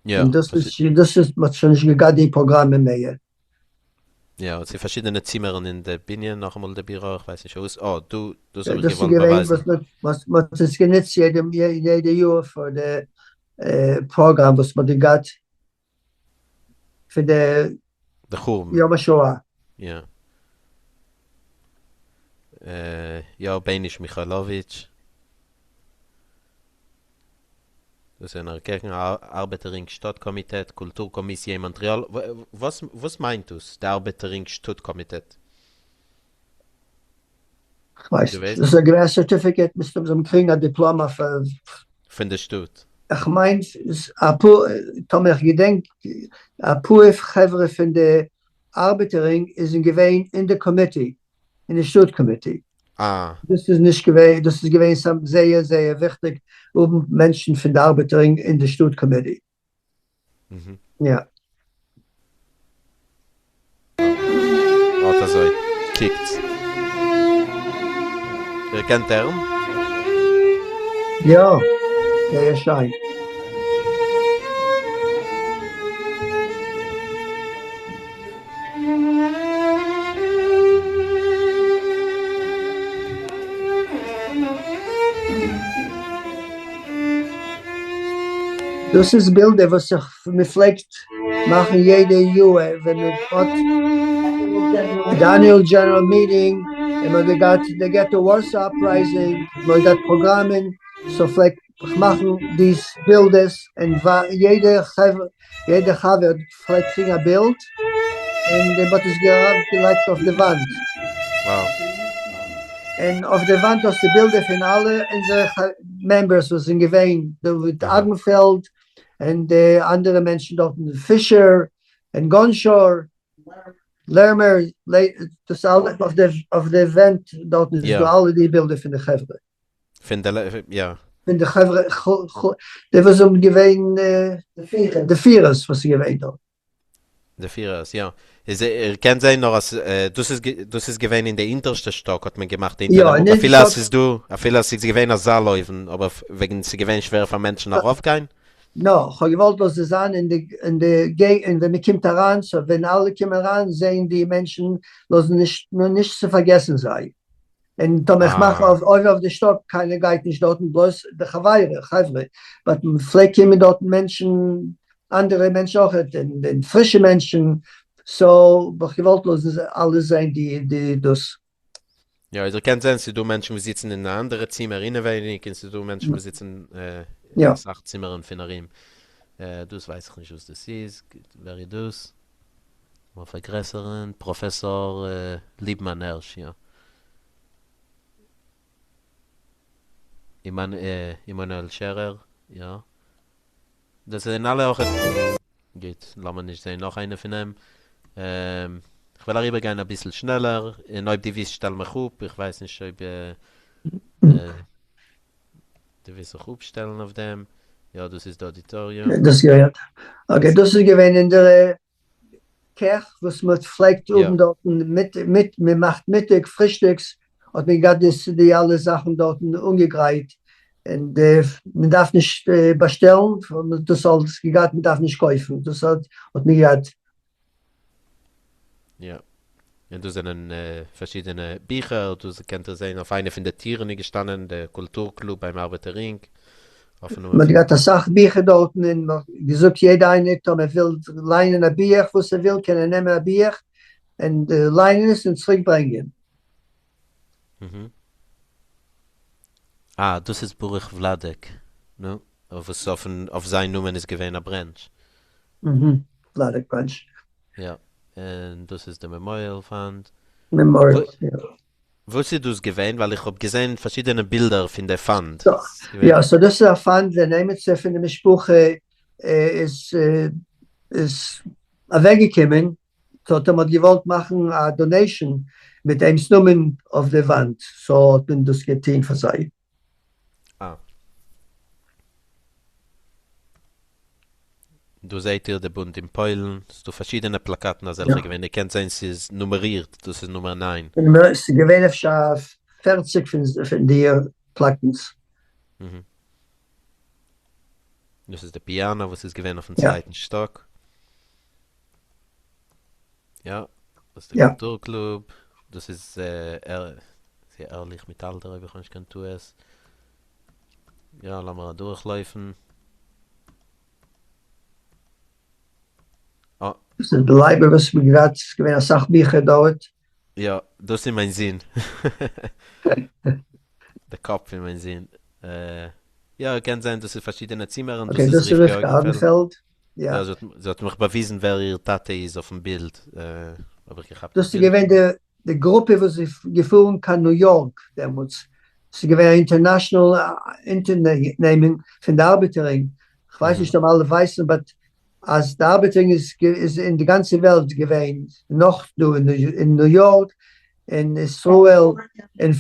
יא. און דאס איז דאס איז מ'האט שוין נישט געהאט די פראגראמען מער. יא, ס'איז פארשידענע צימערן אין די בנין, נאכאמאל די ביורא, איך ווייס נישט וואס, אה דא, דאס האב איך דאס איז געוואלט געווען באווייזן. וואס מ'האט עס גענוצט יעדע יאר פאר די פראגראם וואס מ'האט געהאט פון די די חורבן. יום השואה. יא. יא, בייניש מיכאלאוויטש. דאס איז אנערקענונג ארבעטער רינג שטאט קאמיטעט, קולטור קאמיסיע אין מאנטריאל. וואס וואס מיינט דאס די ארבעטער רינג שטאט קאמיטעט? כ'ווייס נישט. דאס איז געווען א certificate, מסתמא זאל מען קריגן א דיפלאמא פאר. פון די שטאט. כ'מיין אפאר, טאמער איך געדענק, אפאר חברה פון די ארבעטער רינג איז געווען אין די committee, אין די שטאט committee. אה. דאס איז נישט געווען, דאס איז געווען סתם זייער זייער וויכטיג האבן מענטשן פון די ארבעטער רינג אין די שטאט committee. יא. אט אזוי. קוקטס. איר קענט הערן? יא. זייער שיין. דאס איז בילדער וואס איך מען פלעגט מאכן יעדע יאר ווען מען האט די annual general meeting און מען האט געהאט די געטא ווארסא uprising, מען האט געהאט פראגראמען, so פלעגט איך מאכן די בילדערס און יעדע חברה יעדע חבר פלעגט קריגן א בילד און מען האט עס געלייגט אויף די וואנט. און אויף די וואנט האסטו בילדער פון אלע אונזערע members וואס זענען געווען, דוד אגנפעלד און די אנדערע מענטשן דארטן, פישער און גאנשאר, לערמער, דאס אלע אויף די ווענט דארטן איז דא אלע די בילדער פון די חברה. פון די יא. פון די חברה, די וואס האבן געווען די פירערס וואס איז געווען דארט. די פירערס יא. איז איר קענט זעהן נאר אז דאס איז דאס איז געווען אין די אונטערשטע שטאק האט מען געמאכט די אונטערנעמונג אפילו אז ס'איז דא אפילו אז ס'איז געווען א זאל אויבן אבער וועגן ס'איז געווען שווער פאר מענטשן ארויפגיין. נא, כ'האב געוואלט דאס זאל זיין אין די אין די געי און ווען מ'קומט אריין so ווען אלע קומען אריין זעהן די מענטשן לאזן נישט נישט צו פארגעסן זיי. און טאמער איך מאך אויף אויבן אויף די שטאק קיינער גייט נישט דארטן בלויז די חברה חברה but מ'פלעגט קומען דארטן מענטשן אנדערע מענטשן אויכעט און פרישע מענטשן so האב איך געוואלט לאזן אלע זעהן די די דאס. יא איר קענט זעהן ס'איז דא מענטשן וואס זיצן אין א אנדערע צימער אינעווייניג און ס'איז דא מענטשן וואס זיצן אין אסאך צימערן פון ארום דאס ווייס איך נישט וואס דאס איז ווער איז דאס? לאמיר פארגרעסערן, פראפעסאר ליבמאן הערש, יא. עמנואל שערער, יא. דאס זענען אלע אויך. גוט, לאמיר נישט זעהן נאך איינער פון אים. כ'וועל אריבער גיין אביסל שנעלער, און אויב דו ווילסט שטעל מיך אפ, איך ווייס נישט אויב דו ווילסט זיך אפשטעלן אויף דעם. יא, דאס איז די auditorium. דאס יא יא. okay, דאס איז געווען אין דער קעך וואס מען פלעגט האבן דארטן מיט מיט מען מאכט מיטאג פרישטאגס האט מען געהאט די די אלע זאכן דארטן אנגעגרייט. און מען דארף נישט באשטעלן, דאס אלס געגאט, מען דארף נישט קויפן, דאס האט מען געהאט. יא, און דא זענען פארשידענע ביכער, דא קענט איר זען אויף איינע פון די טירן איז געשטאנען די קולטור קלוב ביים ארבעטער רינג, אויפן נאמען מען האט פון. געהאט אסאך ביכער דארטן און מען האט געזאגט יעדע איינער טאמער וויל ליינען א ביך וואס ער וויל קען ער נעמען א ביך און ליינען עס און צוריק ברענגען. אה, דאס איז ברוך וולאדעק, נו, וואס אויפן אויף זיין נאמען איז געווען א branch. וולאדעק branch. יא, און דאס איז די memorial fund. memorial, יא. וואס איז דאס געווען? ווייל איך האב געזען פארשידענע בילדער פון די fund. יא, so דאס איז א fund ווען עמיצער פון די משפחה איז איז אוועקגעקומען, so האט מען געוואלט מאכן א donation מיט אים'ס נאמען אויף די וואנט, so האט מען דאס געטוהן פאר זיי. אה. דא זעהט איר די בונד אין פוילן, ס'איז דא פארשידענע פלאקאטן אזעלכע געווען, איר קענט זעהן ס'איז נומערירט, דאס איז נומער 9. ס'איז געווען אפשר 40 פון די פלאקאטנס. דאס איז די פיאנא וואס איז געווען אויפן צווייטן שטאק. יא, דאס איז די קולטור קלוב, דאס איז ערליך מיטאלטער אויב איך האב נישט קיין טעות. יא, לאמיר אדורכלויפן. אה. דאס איז די library וואס מ'האט געהאט, ס'איז געווען אסאך ביכער דארט. יא, דאס איז מיין זון. די קאפ פון מיין זון. יא, קען זיין דאס איז פארשידענע צימערן, דאס איז רבקה אויגנפעלד. יא. זי האט מיך באוויזן ווער איר טאטע איז אויפן בילד, האב איך געכאפט א דאס איז בילד. געווען די גרופע וואס איז געפארן קיין ניו יארק דעמאלטס, ס'איז געווען א international אונטערנעמונג פון די ארבעטער רינג, כ'ווייס נישט אויב אלע ווייסן but אז די ארבעטער רינג איז אין די גאנצע וועלט געווען, נאך דא אין ניו יארק, אין ישראל, אין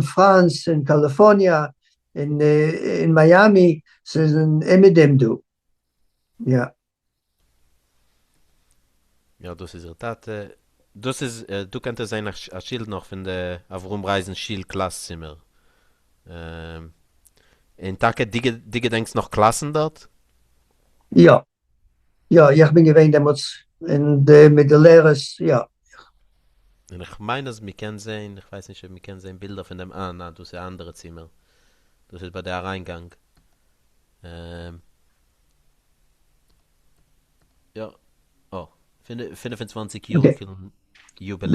פראנס, אין קאליפארניע, אין מיאמי, ס'איז אומעדום דא. יא. יא דאס איז איר טאטע. דאס איז, דא קענט איר זען א שילד נאך פון די אברהם רייזען שול קלאס צימער. און טאקע דו געדענקסט נאך קלאסן דארט? יא. יא, איך בין געווען דעמאלטס אין די מיט די לערערס, יא. און איך מיין אז מ'קען זען, איך ווייס נישט אויב מ'קען זען בילדער פון דעם, אה ניין דאס איז א אנדערע צימער, דאס איז ביי די אריינגאנג. יא, אה, 25 יאריגן יובילעי.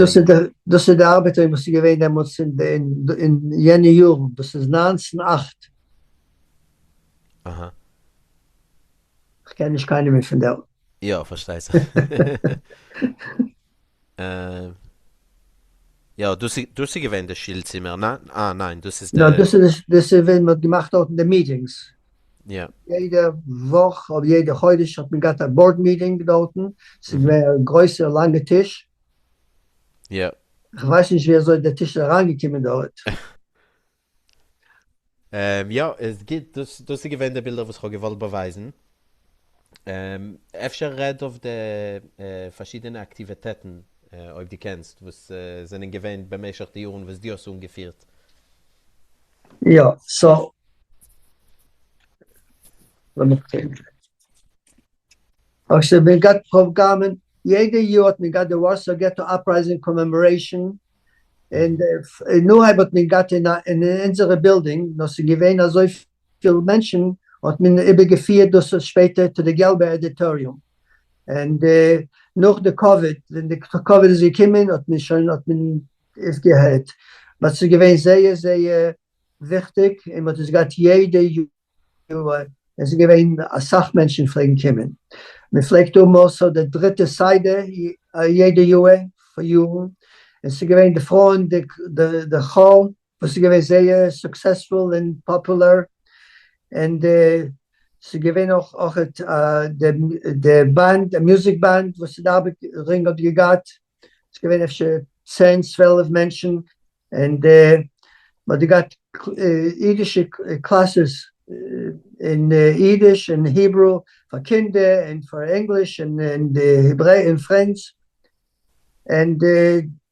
דאס איז די ארבעטער וואס איז געווען דעמאלטס אין יענע יארן, דאס איז 1908. אהא. כ'קען נישט קיינעם מער פון דער. יא, פארשטייט זיך. יא, דאס איז דאס איז געווען די שול צימער, ניין? אה, ניין, דאס איז די. יא, דאס איז דאס איז ווען מ'האט געמאכט דארטן די meetings. יא. יעדע וואך אדער יעדע חודש האט מען געהאט א board meeting דארטן, ס'איז געווען א גרויסע לאנגע טיש. יא. כ'ווייס נישט ווי אזוי דער טיש איז אריינגעקומען דארט. יא, איז גוט, דאס דאס איז געווען די בילדער וואס כ'האב געוואלט באווייזן. אפשר רעד אויף די פארשידענע אקטיוויטעטן, אויב דו קענסט, וואס זענען געווען במשך די יארן וואס דו האסט אנגעפירט. יא, so לאמיך זען. okay, מ'האט געהאט פראגראמען, יעדע יאר האט מען געהאט די Warsaw Ghetto Uprising commemoration, און אין אנהייב האט מען געהאט אין אונזערע בילדינג, נאר ס'איז געווען אזויפיל מענטשן האט מען איבערגעפירט דאס שפעטער צו די געלבע auditorium, און נאך די קאוויד, ווען די קאוויד איז געקומען האט מען שוין האט מען אויפגעהערט, but ס'איז געווען זייער זייער וויכטיג און מ'האט עס געהאט יעדע יאר. עס איז געווען אסאך מענטשן פלעגן קומען, מען פלעגט האבן also די דריטע סדר יעדע יאר פאר יארן, עס איז געווען די פרויען די כאר וואס איז געווען זייער successful און פאפולער, און די ס'איז געווען אויך אויכעט די band, די מוזיק band וואס די ארבעט רינג האט געהאט, ס'איז געווען אפשר צען צוועלף מענטשן, און מ'האט געהאט אידישע classes אין אידיש און Hebrew פאר קינדער און פאר ענגליש און און French, און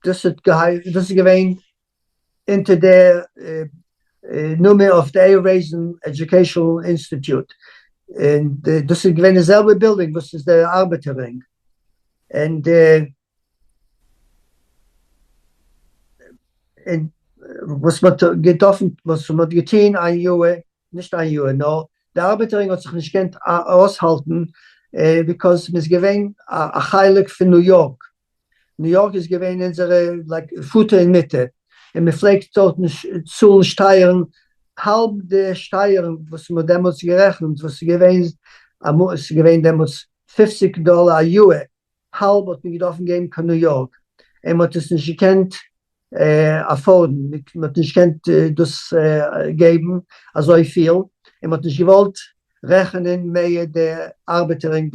דאס האט דאס איז געווען אונטער די. נאמען אויף די A. Raisin Educational Institute, און דאס איז געווען די זעלבע בילדינג וואס איז די ארבעטער רינג, און און וואס מען האט געדארפן וואס מען האט געטון איין יאהר, נישט איין יאהר נאר די ארבעטער רינג האט זיך נישט געקענט אויסהאלטן because מען איז געווען א חלק פון ניו יארק, ניו יארק איז געווען אונזערע like פאטער און מוטער, און מען פלעגט דארטן צאלן שטייערן, האלב די שטייערן וואס מען האט דעמאלטס גערעכנט וואס איז געווען אמאל, עס איז געווען דעמאלטס פופציג דאלער א יאהר, האלב האט מען געדארפן געבן קיין ניו יארק, און מען האט עס נישט געקענט afford ן, מען האט נישט געקענט דאס געבן אזויפיל, און מען האט נישט געוואלט רעכענען מער די ארבעטער און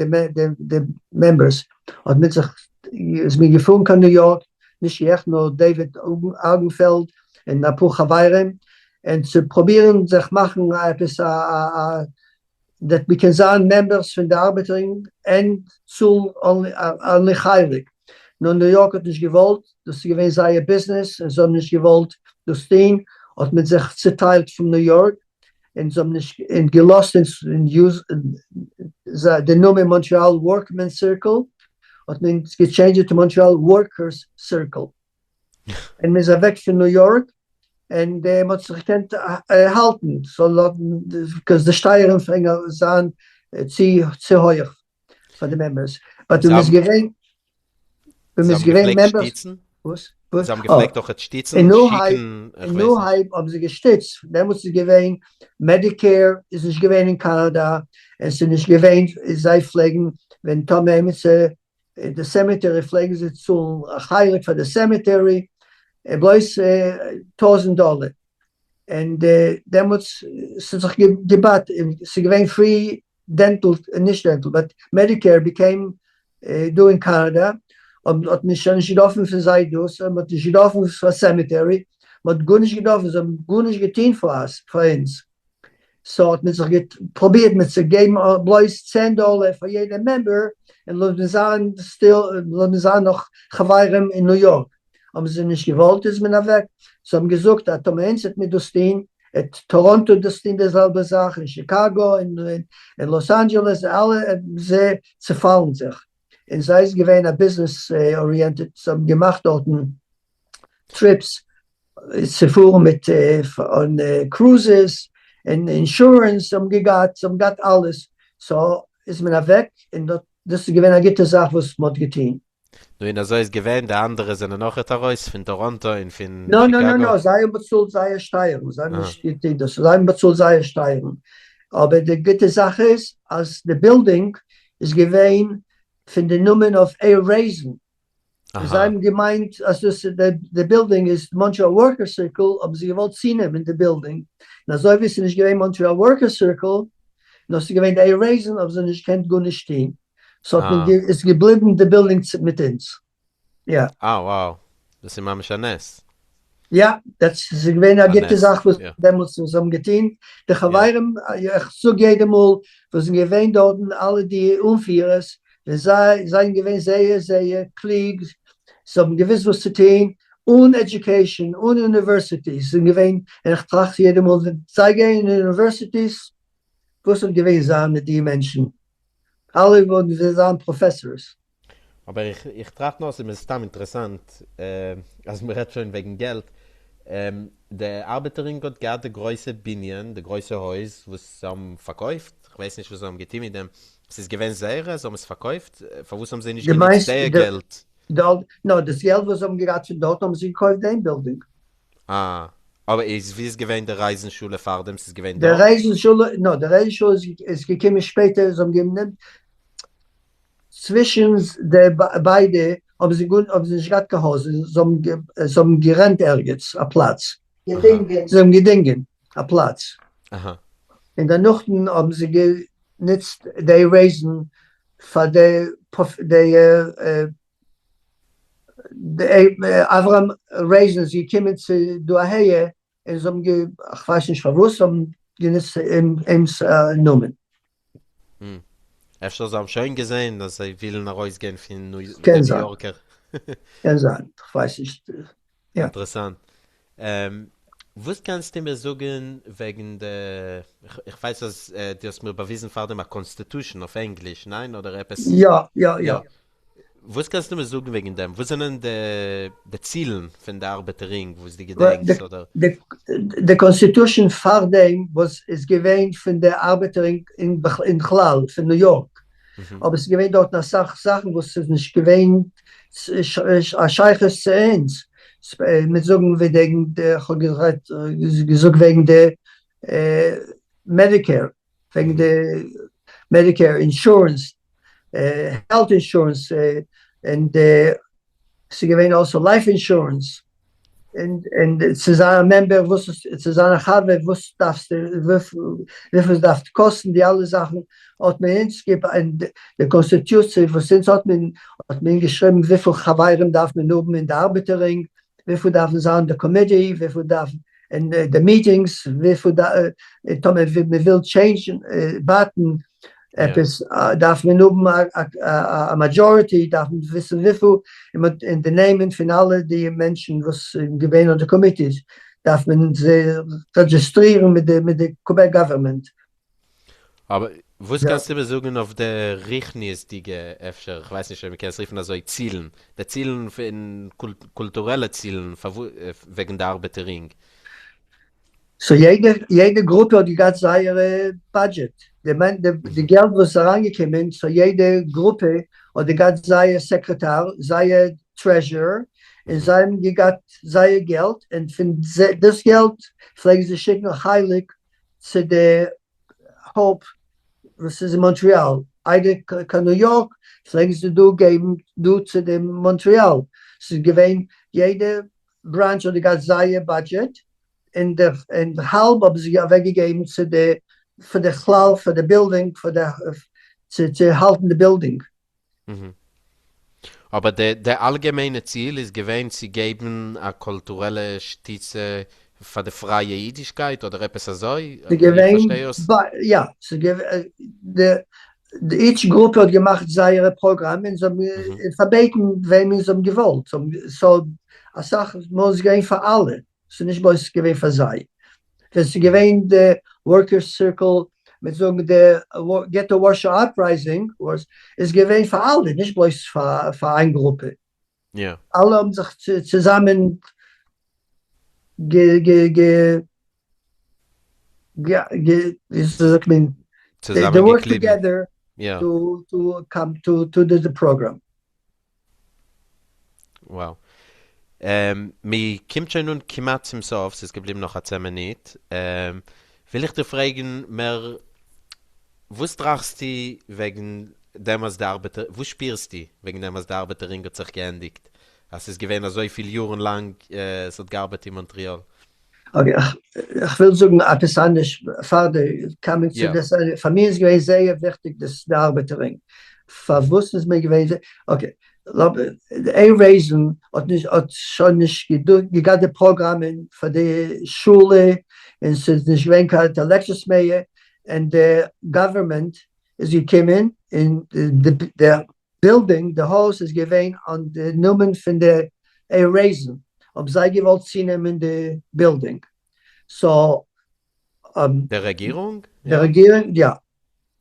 די members, האט מען זיך, איז מען געפארן קיין ניו יארק, נישט איך נאר דעיוויד ארגנפעלד און אפאר חברים, און צו פרובירן זיך מאכן עפעס א that מען קען זיין members פון די ארבעטער רינג און צאלן only חלק, נאר ניו יארק האט נישט געוואלט, דאס איז געווען זייער ביזנעס און זיי האבן נישט געוואלט דאס טון, האט מען זיך צוטיילט פון ניו יארק און זיי האבן נישט און געלאזט אונז use די נאמען Montreal Workmen Circle האט מען געטשעינדזשעד to Montreal Workers Circle. און מען איז אוועק פון ניו יארק, און מען האט זיך געקענט האלטן, because די שטייערן פלעגן זיין צו הויעך פאר די members, but ווען מען איז געווען, ווען מען איז געווען members, וואס? וואס? זיי האבן געפלעגט אויך שטיצן, שיקן, איך ווייס נישט. אין אנהייב האבן זיי געשטיצט, דעמאלטס איז געווען Medicare איז נישט געווען אין קאנאדא, און ס'איז נישט געווען, זיי פלעגן ווען טאמער עמיצער אין די cemetery פלעגן זיי צאלן א חלק פאר די cemetery בלויז טויזענט דאלער, און דעמאלטס ס'האט זיך געבאט, ס'איז געווען free dental, נישט dental but Medicare became דא אין קאנאדא, האט מען שוין נישט געדארפן פון זיי דאס, מען האט נישט געדארפן פאר cemetery, מען האט גארנישט געדארפן, זיי האבן גארנישט געטון פאר אונז. so האט מען זיך פרובירט מיט צו געבן בלויז צען דאלער פאר יעדע member און לאזן זיין still לאזן זיין נאך חברים אין ניו יארק, האבן זיי נישט געוואלט איז מען אוועק, זיי האבן געזאגט אז טאמער אונז וועט מיר דאס טון וועט טאראנטא דאס טון די זעלבע זאך און שיקאגא און לאס אנדזשעלעס אלע זיי צופאלן זיך, און זיי איז געווען א business oriented זיי האבן געמאכט דארטן trips צו פארן מיט און cruises און אינשורענס האבן געגאט זיי האבן געהאט אלעס so איז מען אוועק און דאס איז געווען א גוטע זאך וואס מען האט געטון. נו און אזוי איז געווען, די אנדערע זענען אויכעט ארויס פון טאראנטא און פון נא נא נא נא, זיי האבן באצאלט זייער שטייערן, זיי האבן נישט געטון דאס, זיי האבן באצאלט זייער שטייערן, אבער די גוטע זאך איז אז די בילדינג איז געווען פון די נאמען אויף A. Raisin, זיי האבן געמיינט אז דאס די בילדינג איז Montreal Worker Circle, האבן זיי געוואלט צונעמען די בילדינג, און אזוי ווי עס איז נישט געווען Montreal Worker Circle, נאר עס איז געווען די A. Raisin, האבן זיי נישט געקענט גארנישט טון, so האט מען איז געבליבן די בילדינג מיט אונז. יא. אה wow, דאס איז ממש א נס. יא, דאס איז געווען א גוטע זאך וואס דעמאלטס וואס זיי האבן געטון, די חברים, איך זאג יעדע מאל, וואס זענען געווען דארטן, אלע די אנפירערס, ווען זיי זענען געווען זייער זייער קלוג, זיי האבן געוואוסט וואס צו טון, אן education, אן universities, זענען געווען, און איך טראכט יעדע מאל, ווען זיי גייען אין universities, וואס וואלט געווען זיין מיט די מענטשן? אלע וואלטן זיי זיין professors. אבער איך איך טראכט נאר ס'איז מיר סתם אינטערעסאנט אז מ'רעדט שוין וועגן געלט, די ארבעטער רינג האט געהאט די גרויסע בנין, די גרויסע הויז וואס זיי האבן פארקויפט, כ'ווייס נישט וואס זיי האבן געטון מיט דעם, ס'איז געווען זייערע? זיי האבן עס פארקויפט? פארוואס האבן זיי נישט גענוצט די געלט? נאר דאס געלט וואס זיי האבן געהאט פון דארט האבן זיי געקויפט דעם בילדינג. אה, אבער איז ווי איז געווען די רייזן שולע פארדעם? ס'איז געווען דארט? די רייזן שולע, נאר די רייזן שולע איז געקומען שפעטער, זיי האבן גענומען צווישן די ביידע האבן זיי גאר האבן זיי נישט געהאט קיין הויז, זיי האבן זיי האבן גערענט ערגעץ א פלאץ, געדינגען. זיי האבן געדינגען א פלאץ, און דערנאכדעם האבן זיי גענוצט די רעיזן פאר די די אברהם רעיזן איז געקומען צו דא אהער און זיי האבן גע כ'ווייס נישט פארוואס האבן גענוצט אים'ס נאמען. אפשר זיי האבן שוין געזען אז זיי ווילן ארויסגיין פון די ניו יארקער. קען זיין, כ'ווייס נישט. אינטערעסאנט. וואס קענסטו מיר זאגן וועגן די, איך ווייס אז דו האסט מיר באוויזן פארדעם א constitution אויף ענגליש, ניין? אדער עפעס? יא, יא, יא. וואס קענסטו מיר זאגן וועגן דעם? וואס זענען די צילן פון די ארבעטער רינג וואס דו געדענקסט אדער? די constitution פארדעם וואס איז געווען פון די ארבעטער רינג אין כלל פון ניו יארק, אבער ס'איז געווען דארטן אסאך זאכן וואס ס'איז נישט געווען א שייכות צו אונז, מיר זאגן וועגן די, כ'האב גערעדט געזאגט וועגן די Medicare, וועגן די Medicare אינשורענס, health insurance, און די, ס'איז געווען also life insurance, און צו זיין א member וואס איז, צו זיין א חבר וואס דארפסטו, וויפיל עס דארף קאסטן, די אלע זאכן האט מען אונז אין די קאנסטיטוציע וואס אונז האט מען, האט מען געשריבן וויפיל חברים דארף מען האבן אין די ארבעטער רינג, וויפיל דארפן זיין די committee, וויפיל דארף אין די meetings, וויפיל טאמער מען וויל טשעינדזשן בייטן עפעס דארף מען האבן א majority, דארף מען וויסן וויפיל, און די נעמען פון אלע די מענטשן וואס געווען אויף די committees דארף מען זיי רעדזשיסטרירן מיט די קובעק government. אבער וואס קענסטו מיר זאגן אויף די רוחניות'דיגע, אפשר, כ'ווייס נישט אויב מ'קען עס רופן אזוי, צילן, די צילן פון קולטורעלע צילן וועגן די ארבעטער רינג? so יעדע יעדע גרופע האט געהאט זייערע budget, די געלט וואס איז אריינגעקומען, so יעדע גרופע האט געהאט זייער סעקרעטאר, זייער treasurer, און זיי האבן געהאט זייער געלט, און פון דאס געלט פלעגן זיי שיקן א חלק צו די האופ וואס איז אין מאנטריאל, איידער קיין ניו יארק פלעגן זיי דא געבן דא צו די מאנטריאל, ס'איז געווען יעדע branch האט געהאט זייער budget, און די האלב האבן זיי אוועק געגעבן צו די פאר די כלל פאר די בילדינג פאר די צו האלטן די בילדינג. אבער די די אלגעמיינע ציל איז געווען צו געבן א קולטורעלע שטיצע פאר די פרייע אידישקייט אדער עפעס אזוי? ס'איז געווען יא, ס'איז געווען די each גרופע האט געמאכט זייערע פראגראם און זיי האבן פארבעטן וועמען זיי האבן געוואלט, so אסאך מאל איז געווען פאר אלע. ס'איז נישט בלויז געווען פאר זיי. ווען ס'איז געווען די workers circle, מיט זאגן די Ghetto Warsaw Uprising, איז געווען פאר אלע, נישט בלויז פאר איין גרופע. אלע האבן זיך צוזאמען גע גע גע גע וויאזוי זאגט מען? They work together to come to the program. Wow. מיר קומט שוין אן כמעט צום סוף, ס'איז געבליבן נאך א צען מינוט, וויל איך דיר פרעגן מער, וואס טראכסטו וועגן דעם אז די ארבעטער, וואס שפירסטו וועגן דעם אז די ארבעטער רינג האט זיך געענדיגט, אז ס'איז געווען אזויפיל יארן לאנג עס האט געארבעט אין מאנטריאל? okay, איך וויל זאגן עפעס אנדערש פאר די coming צו דאס, פאר מיר איז געווען זייער וויכטיג דאס די ארבעטער רינג, פארוואס איז מיר געווען, okay, איין reason האט נישט האט שוין נישט געגאט די פראגראמען פאר די שולע, און ס'איז נישט געווען קיין לעקטשערס מער, און די government איז געקומען און די בילדינג, די הויז איז געווען אן די נאמען פון די עירעיזן, האבן זיי געוואלט צונעמען די בילדינג, so. די רעגירונג? די רעגירונג יא,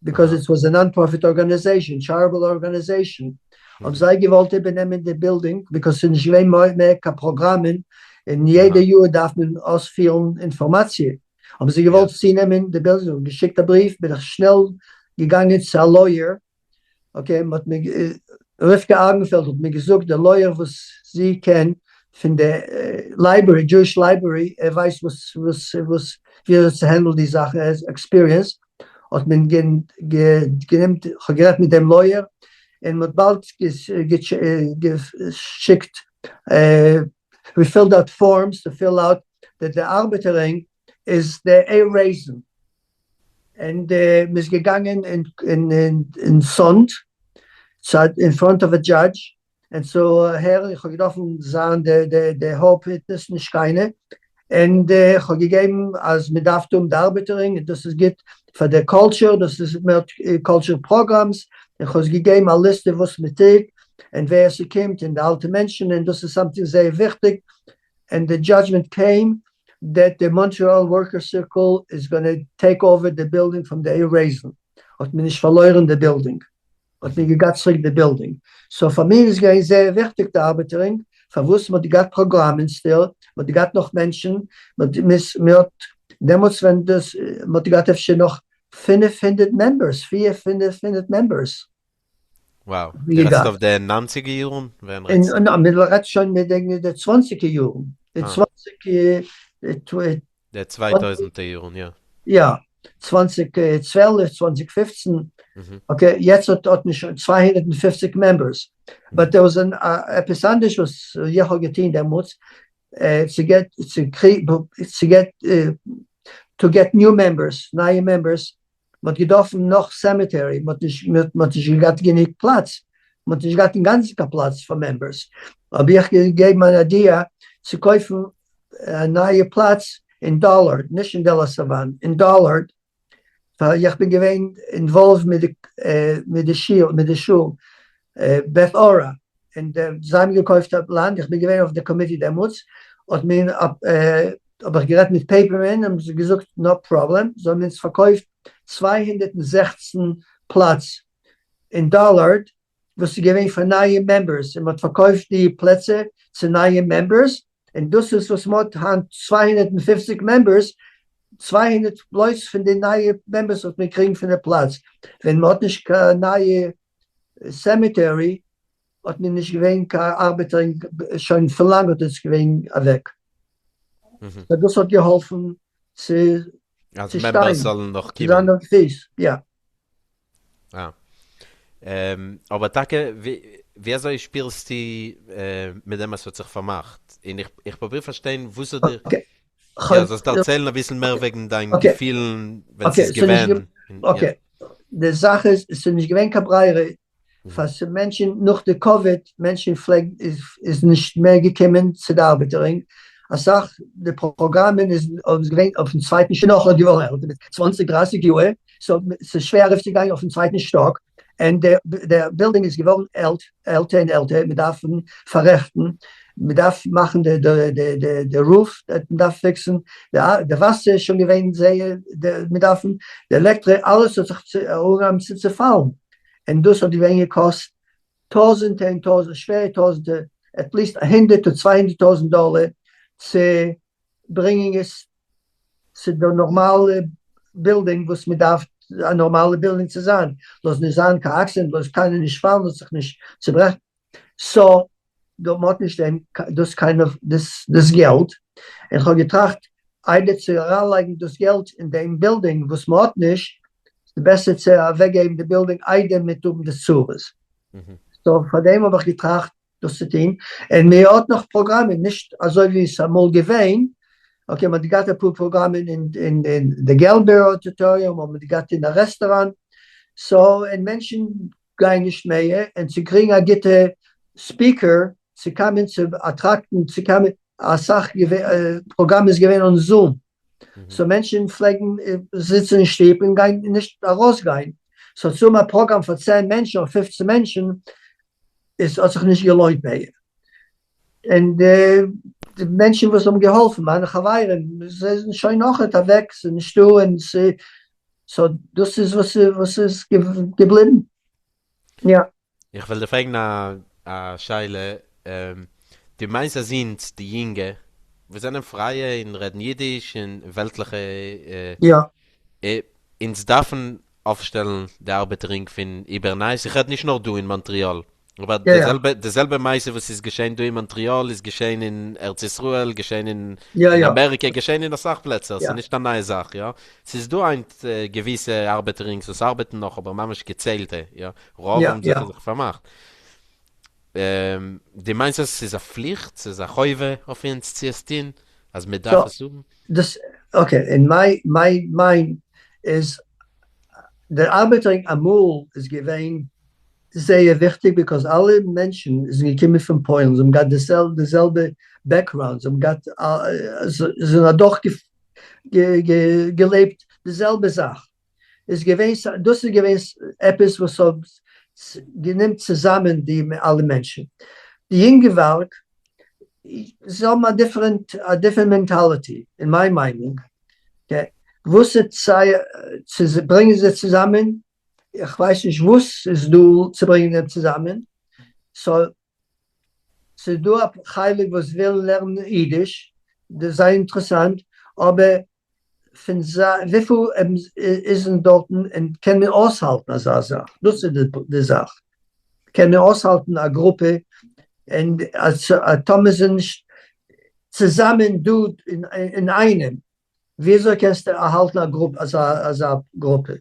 because it was a non profit organization, charitable organization, האבן זיי געוואלט איבערנעמען די בילדינג, because ס'איז נישט געווען מער קיין פראגראמען, און יעדע יאר דארף מען אויספילן אינפארמאציע, האבן זיי געוואלט צונעמען די בילדינג, האבן געשיקט א בריוו, בין איך שנעל געגאנגען צו א lawyer, okay, מ'האט מיר, רבקה ארגנפעלד האט מיר געזאגט די lawyer וואס זי קען פון די library, Jewish library, ער ווייסט וואס וואס וואס ווי אזוי צו handle ן די זאכן, ער איז experienced, האט מען גענומט, כ'האב גערעדט מיט דעם lawyer, און מ'האט באלד געשיקט, we filled out forms to fill out די ארבעטער רינג איז די עירעיזן. און מ'איז געגאנגען אין סאנד אין front of a judge און צו הערן, איך האב געדארפן זיין די הויפט witness נישט קיינער, און איך האב געגעבן אז מען דארף האבן די ארבעטער רינג און דאס איז גוט פאר די culture, דאס איז מער culture programs, און כ'האב געגעבן א ליסטע וואס מען טוט און ווער ס'קומט און די אלטע מענטשן און דאס איז something זייער וויכטיג, און די judgment came. that the Montreal Worker Circle is gonna take over the building from the A. Raisin, האט מען נישט פארלוירן די בילדינג, האט מען געגאט צוריק די בילדינג, so פאר מיר איז געווען זייער וויכטיג די ארבעטער רינג, פארוואס מען האט געהאט פראגראמען still, מען האט געהאט נאך מענטשן, מען האט דעמאלטס ווען דאס, מען האט געהאט אפשר נאך 500 members, פיר 500 members. Wow, דו רעדסט אויף די ניינציגער יארן? ווען רעדסטו? מען רעדט שוין מיט די צוואנציגער יארן, די צוואנציג. די צוויי טויזענטער יארן, יא. יא, 2012, 2015, okay, יעצט האט מען שוין 250 members, but דער איז עפעס אנדערש וואס איך האב געטון דעמאלטס, צו get, צו get, to get new members, נייע members, מען האט געדארפן נאך cemetery, מען האט נישט, מען האט נישט געהאט גענוג פלאץ, מען האט נישט געהאט אינגאנצן קיין פלאץ פאר members, האב איך געגעבן אן idea צו קויפן א נייע פלאץ אין Dollard, נישט אין De La Savane, אין Dollard, ווייל איך בין געווען involved מיט די מיט די שיל, מיט די שול בית אורה, און זיי האבן געקויפט א לאנד, איך בין געווען אויף די committee דעמאלטס, האט מען האב איך גערעדט מיט פעיפערמען, האבן זיי געזאגט no problem, זיי האבן אונז פארקויפט 216 פלאץ אין Dollard, וואס איז געווען פאר נייע members, און מען האט פארקויפט די פלעצער צו נייע members, און דאס איז וואס מען האט היינט 250 members, 200 בלויז פון די נייע members וואס מיר קריגן פון די פלאץ, ווען מען האט נישט קיין נייע cemetery האט מען נישט געווען קיין ארבעטער שוין פון לאנג האט עס געווען אוועק, so דאס האט געהאלפן צו אז members זאלן נאך קומען. זיין אויף פיס, יא. אה. אבער טאקע ווי אזוי שפירסטו מיט דעם אז ס'האט זיך פארמאכט? און איך פרוביר פארשטיין וואס האט דיר. יא, זאלסט דערציילן אביסל מער וועגן דיין געפילן ווען ס'איז געווען. Okay, די זאך איז, ס'איז נישט געווען קיין ברירה פאר מענטשן נאך די קאוויד, מענטשן פלעגן, איז נישט מער געקומען צו די ארבעטער רינג, אסאך די פראגראמען איז געווען אויפן צווייטן שטאק, נאך געווארן עלטער מיט צוואנציג דרייסיג יאר, so ס'איז שווער ארויפצוגיין אויפן צווייטן שטאק, און די בילדינג איז געווארן עלטער און עלטער, מען דארף פאררעכטן, מען דארף מאכן די roof, מען דארף fix ן, די וואסער איז שוין געווען זייער, מען דארף, די עלעקטריק, אלעס האט זיך אנגעהויבן צו צעפאלן, און דאס האט געווען געקאסט טויזענטער און טויזענטער, שווערע טויזענטער, at least הונדערט און 200 טויזענט דאלער צו ברענגען עס צו די נארמאלע בילדינג וואס מען דארף א נארמאלע בילדינג צו זיין, לאז נישט זיין קיין accident, לאז קיינער נישט פאלן, לאז זיך נישט צוברעכן, so דא מען האט נישט דעם דאס קיינער דאס דאס געלט, און כ'האב געטראכט איידער צו אריינלייגן דאס געלט אין דעם בילדינג וואס מען האט נישט, איז בעסער צו אוועקגעבן די בילדינג איידער מיט האבן די צרות. so פאר דעם האב איך געטראכט דאס צו טון, און מען האט נאך פראגראמען, נישט אזוי ווי עס איז אמאל געווען, okay מען האט געהאט אפאר פראגראמען אין די געלבער auditorium, האט מען געהאט אין א רעסטוראנט, so און מענטשן גייען נישט מער, און צו קריגן א גוטע speaker צו קומען צו attract ן צו קומען, אסאך פראגראם איז געווען on Zoom, so מענטשן פלעגן זיצן אין שטוב און גיין נישט ארויסגיין, so צו האבן א פראגראם פאר צען מענטשן אדער פופצן מענטשן עס האט זיך נישט געלוינט מער, און די מענטשן וואס האבן געהאלפן, מיינע חברים, זיי זענען שוין נאכעט אוועק, ס'איז נישטא, און so דאס איז וואס איז געבליבן, יא. איך וויל דיר פרעגן א שאלה, דו מיינסט אז אונז די יונגע וואס זענען פרייע און רעדן אידיש און וועלטליכע, יא. אונז דארפן אויפשטעלן די ארבעטער רינג פון איבערנייס, איך רעד נישט נאר דא אין מאנטריאל, אבער די זעלבע די זעלבע מעשה וואס איז געשען דא אין מאנטריאל איז געשען אין ארץ ישראל, געשען אין אמעריקע, געשען אין אסאך פלעצער, ס'איז נישט א נייע זאך, יא, ס'איז דא היינט געוויסע ארבעטער רינגס וואס ארבעטן נאך אבער ממש געציילטע, יא, רוב האבן זיך זיך פארמאכט. דו מיינסט אז ס'איז א פליכט, ס'איז א חובה אויף אונז צו עס טון, אז מען דארף עס האבן? דאס okay, אין מיין מיין מיינד איז דער ארבעטער רינג אמאל איז געווען זייער וויכטיג because אלע מענטשן זענען געקומען פון פוילן, זיי האבן געהאט די זעלבע background, זיי האבן געהאט זיי זענען אדורך געלעבט די זעלבע זאך, איז געווען דאס איז געווען עפעס וואס האט גענומט צוזאמען די אלע מענטשן, די יונגווארג. זיי האבן א different א different mentality אין מיין מיינונג, וואס איז צו ברענגען זיי צוזאמען, איך ווייס נישט וואס איז דא צו ברענגען זיי צוזאמען, so ס'איז דא א חלק וואס וויל לערנען אידיש, דאס איז זייער אינטערעסאנט, אבער פון זיי וויפיל איז אין דארטן און קען מען אויסהאלטן אזא זאך, דאס איז די זאך, קען מען אויסהאלטן א גרופע און אז טאמער זענען נישט צוזאמען דא אינאיינעם, וויאזוי קענסטו האלטן א גרופ אזא גרופע?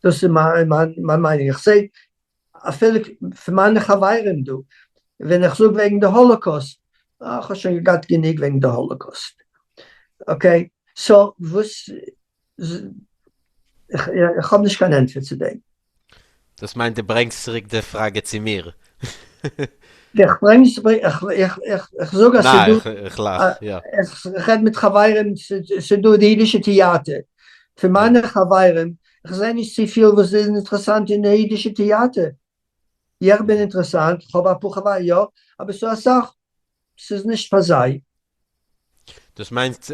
דאס איז מיין מיינונג, איך זע אפילו פון מיינע חברים דא, ווען איך זאג וועגן די האלאקאוסט, אה, איך האב שוין געהאט גענוג וועגן די האלאקאוסט, okay, so וואס, איך האב נישט קיין ענטפער צו דעם. דאס מיינט דו ברענגסט צוריק די פראגע צו מיר. איך ברענג נישט צוריק, איך זאג אז ס'דא, ניין, איך לאך, יא. איך רעד מיט חברים, ס'דא די אידישע טעאטער, פון מיינע חברים, איך זע נישט צופיל וואס איז אינטערעסאנט אין די אידישע טעאטער, איך בין אינטערעסאנט, איך האב אפאר חברים, יא, אבער ס'דא אסאך, ס'איז נישט פאר זיי. דאס מיינט,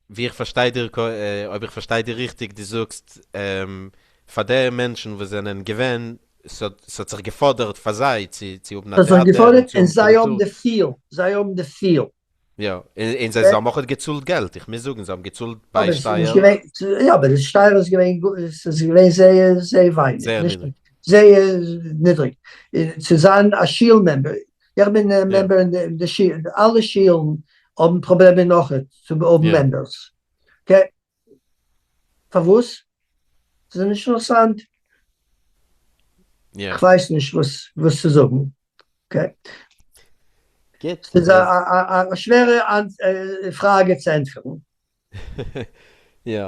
ווי איך פארשטיי דיר, אויב איך פארשטיי דיר ריכטיג, דו זאגסט פאר די מענטשן וואס זענען געווען, ס'האט זיך געפאדערט פאר זיי צו האבן א ס'האט זיך טעאטער און געפאדערט צו און האבן זיי האבן קולטור. די feel, זיי האבן די feel. יא, און זיי האבן אויך געצאלט געלט, איך מוז זאגן, זיי האבן געצאלט אבער ס'איז נישט ביישטייער. געווען, יא, אבער די שטייער איז געווען, ס'איז געווען זייער זייער ווייניג, זייער נישט נידריג. זייער נידריג, צו זיין א שול member, איך בין א member אין די שול, אלע שולן האבן פראבלעמען נאך צו האבן members, okay, פארוואס? ס'איז נישט אינטערעסאנט, כ'ווייס נישט וואס צו זאגן, okay. ס'איז א שווערע פראגע צו ענטפערן. יא.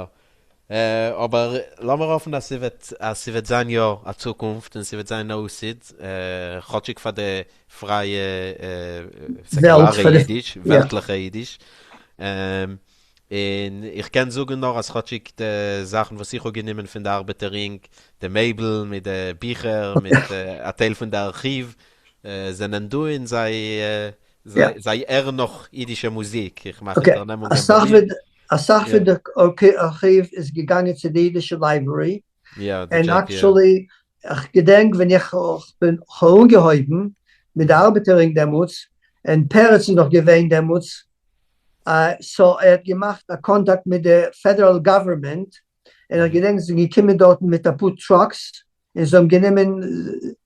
אבער לאמיר האפן אז ס'וועט אז ס'וועט זיין יא א צוקונפט און ס'וועט זיין א עתיד, כאטשיג פאר די פרייע סעקולארע אידיש, וועלטליכע אידיש. און איך קען זאגן נאר אז כאטשיג די זאכן וואס איך האב גענומען פון די ארבעטער רינג, די מעבל מיט די ביכער מיט א טייל פון די ארכיוו, זענען דא און זיי זיי הערן נאך אידישע מוזיק, איך מאך אונטערנעמונגען ביי מיר. אסאך פון די ארכיוו איז געגאנגען צו די אידישע library, און actually איך געדענק ווען איך בין כ'האב אנגעהויבן מיט די ארבעטער רינג דעמאלטס, און פרץ איז נאך געווען דעמאלטס, so ער האט געמאכט א קאנטאקט מיט די פעדעראל government, און איך געדענק זיי זענען געקומען דארטן מיט אפאר trucks, און זיי האבן גענומען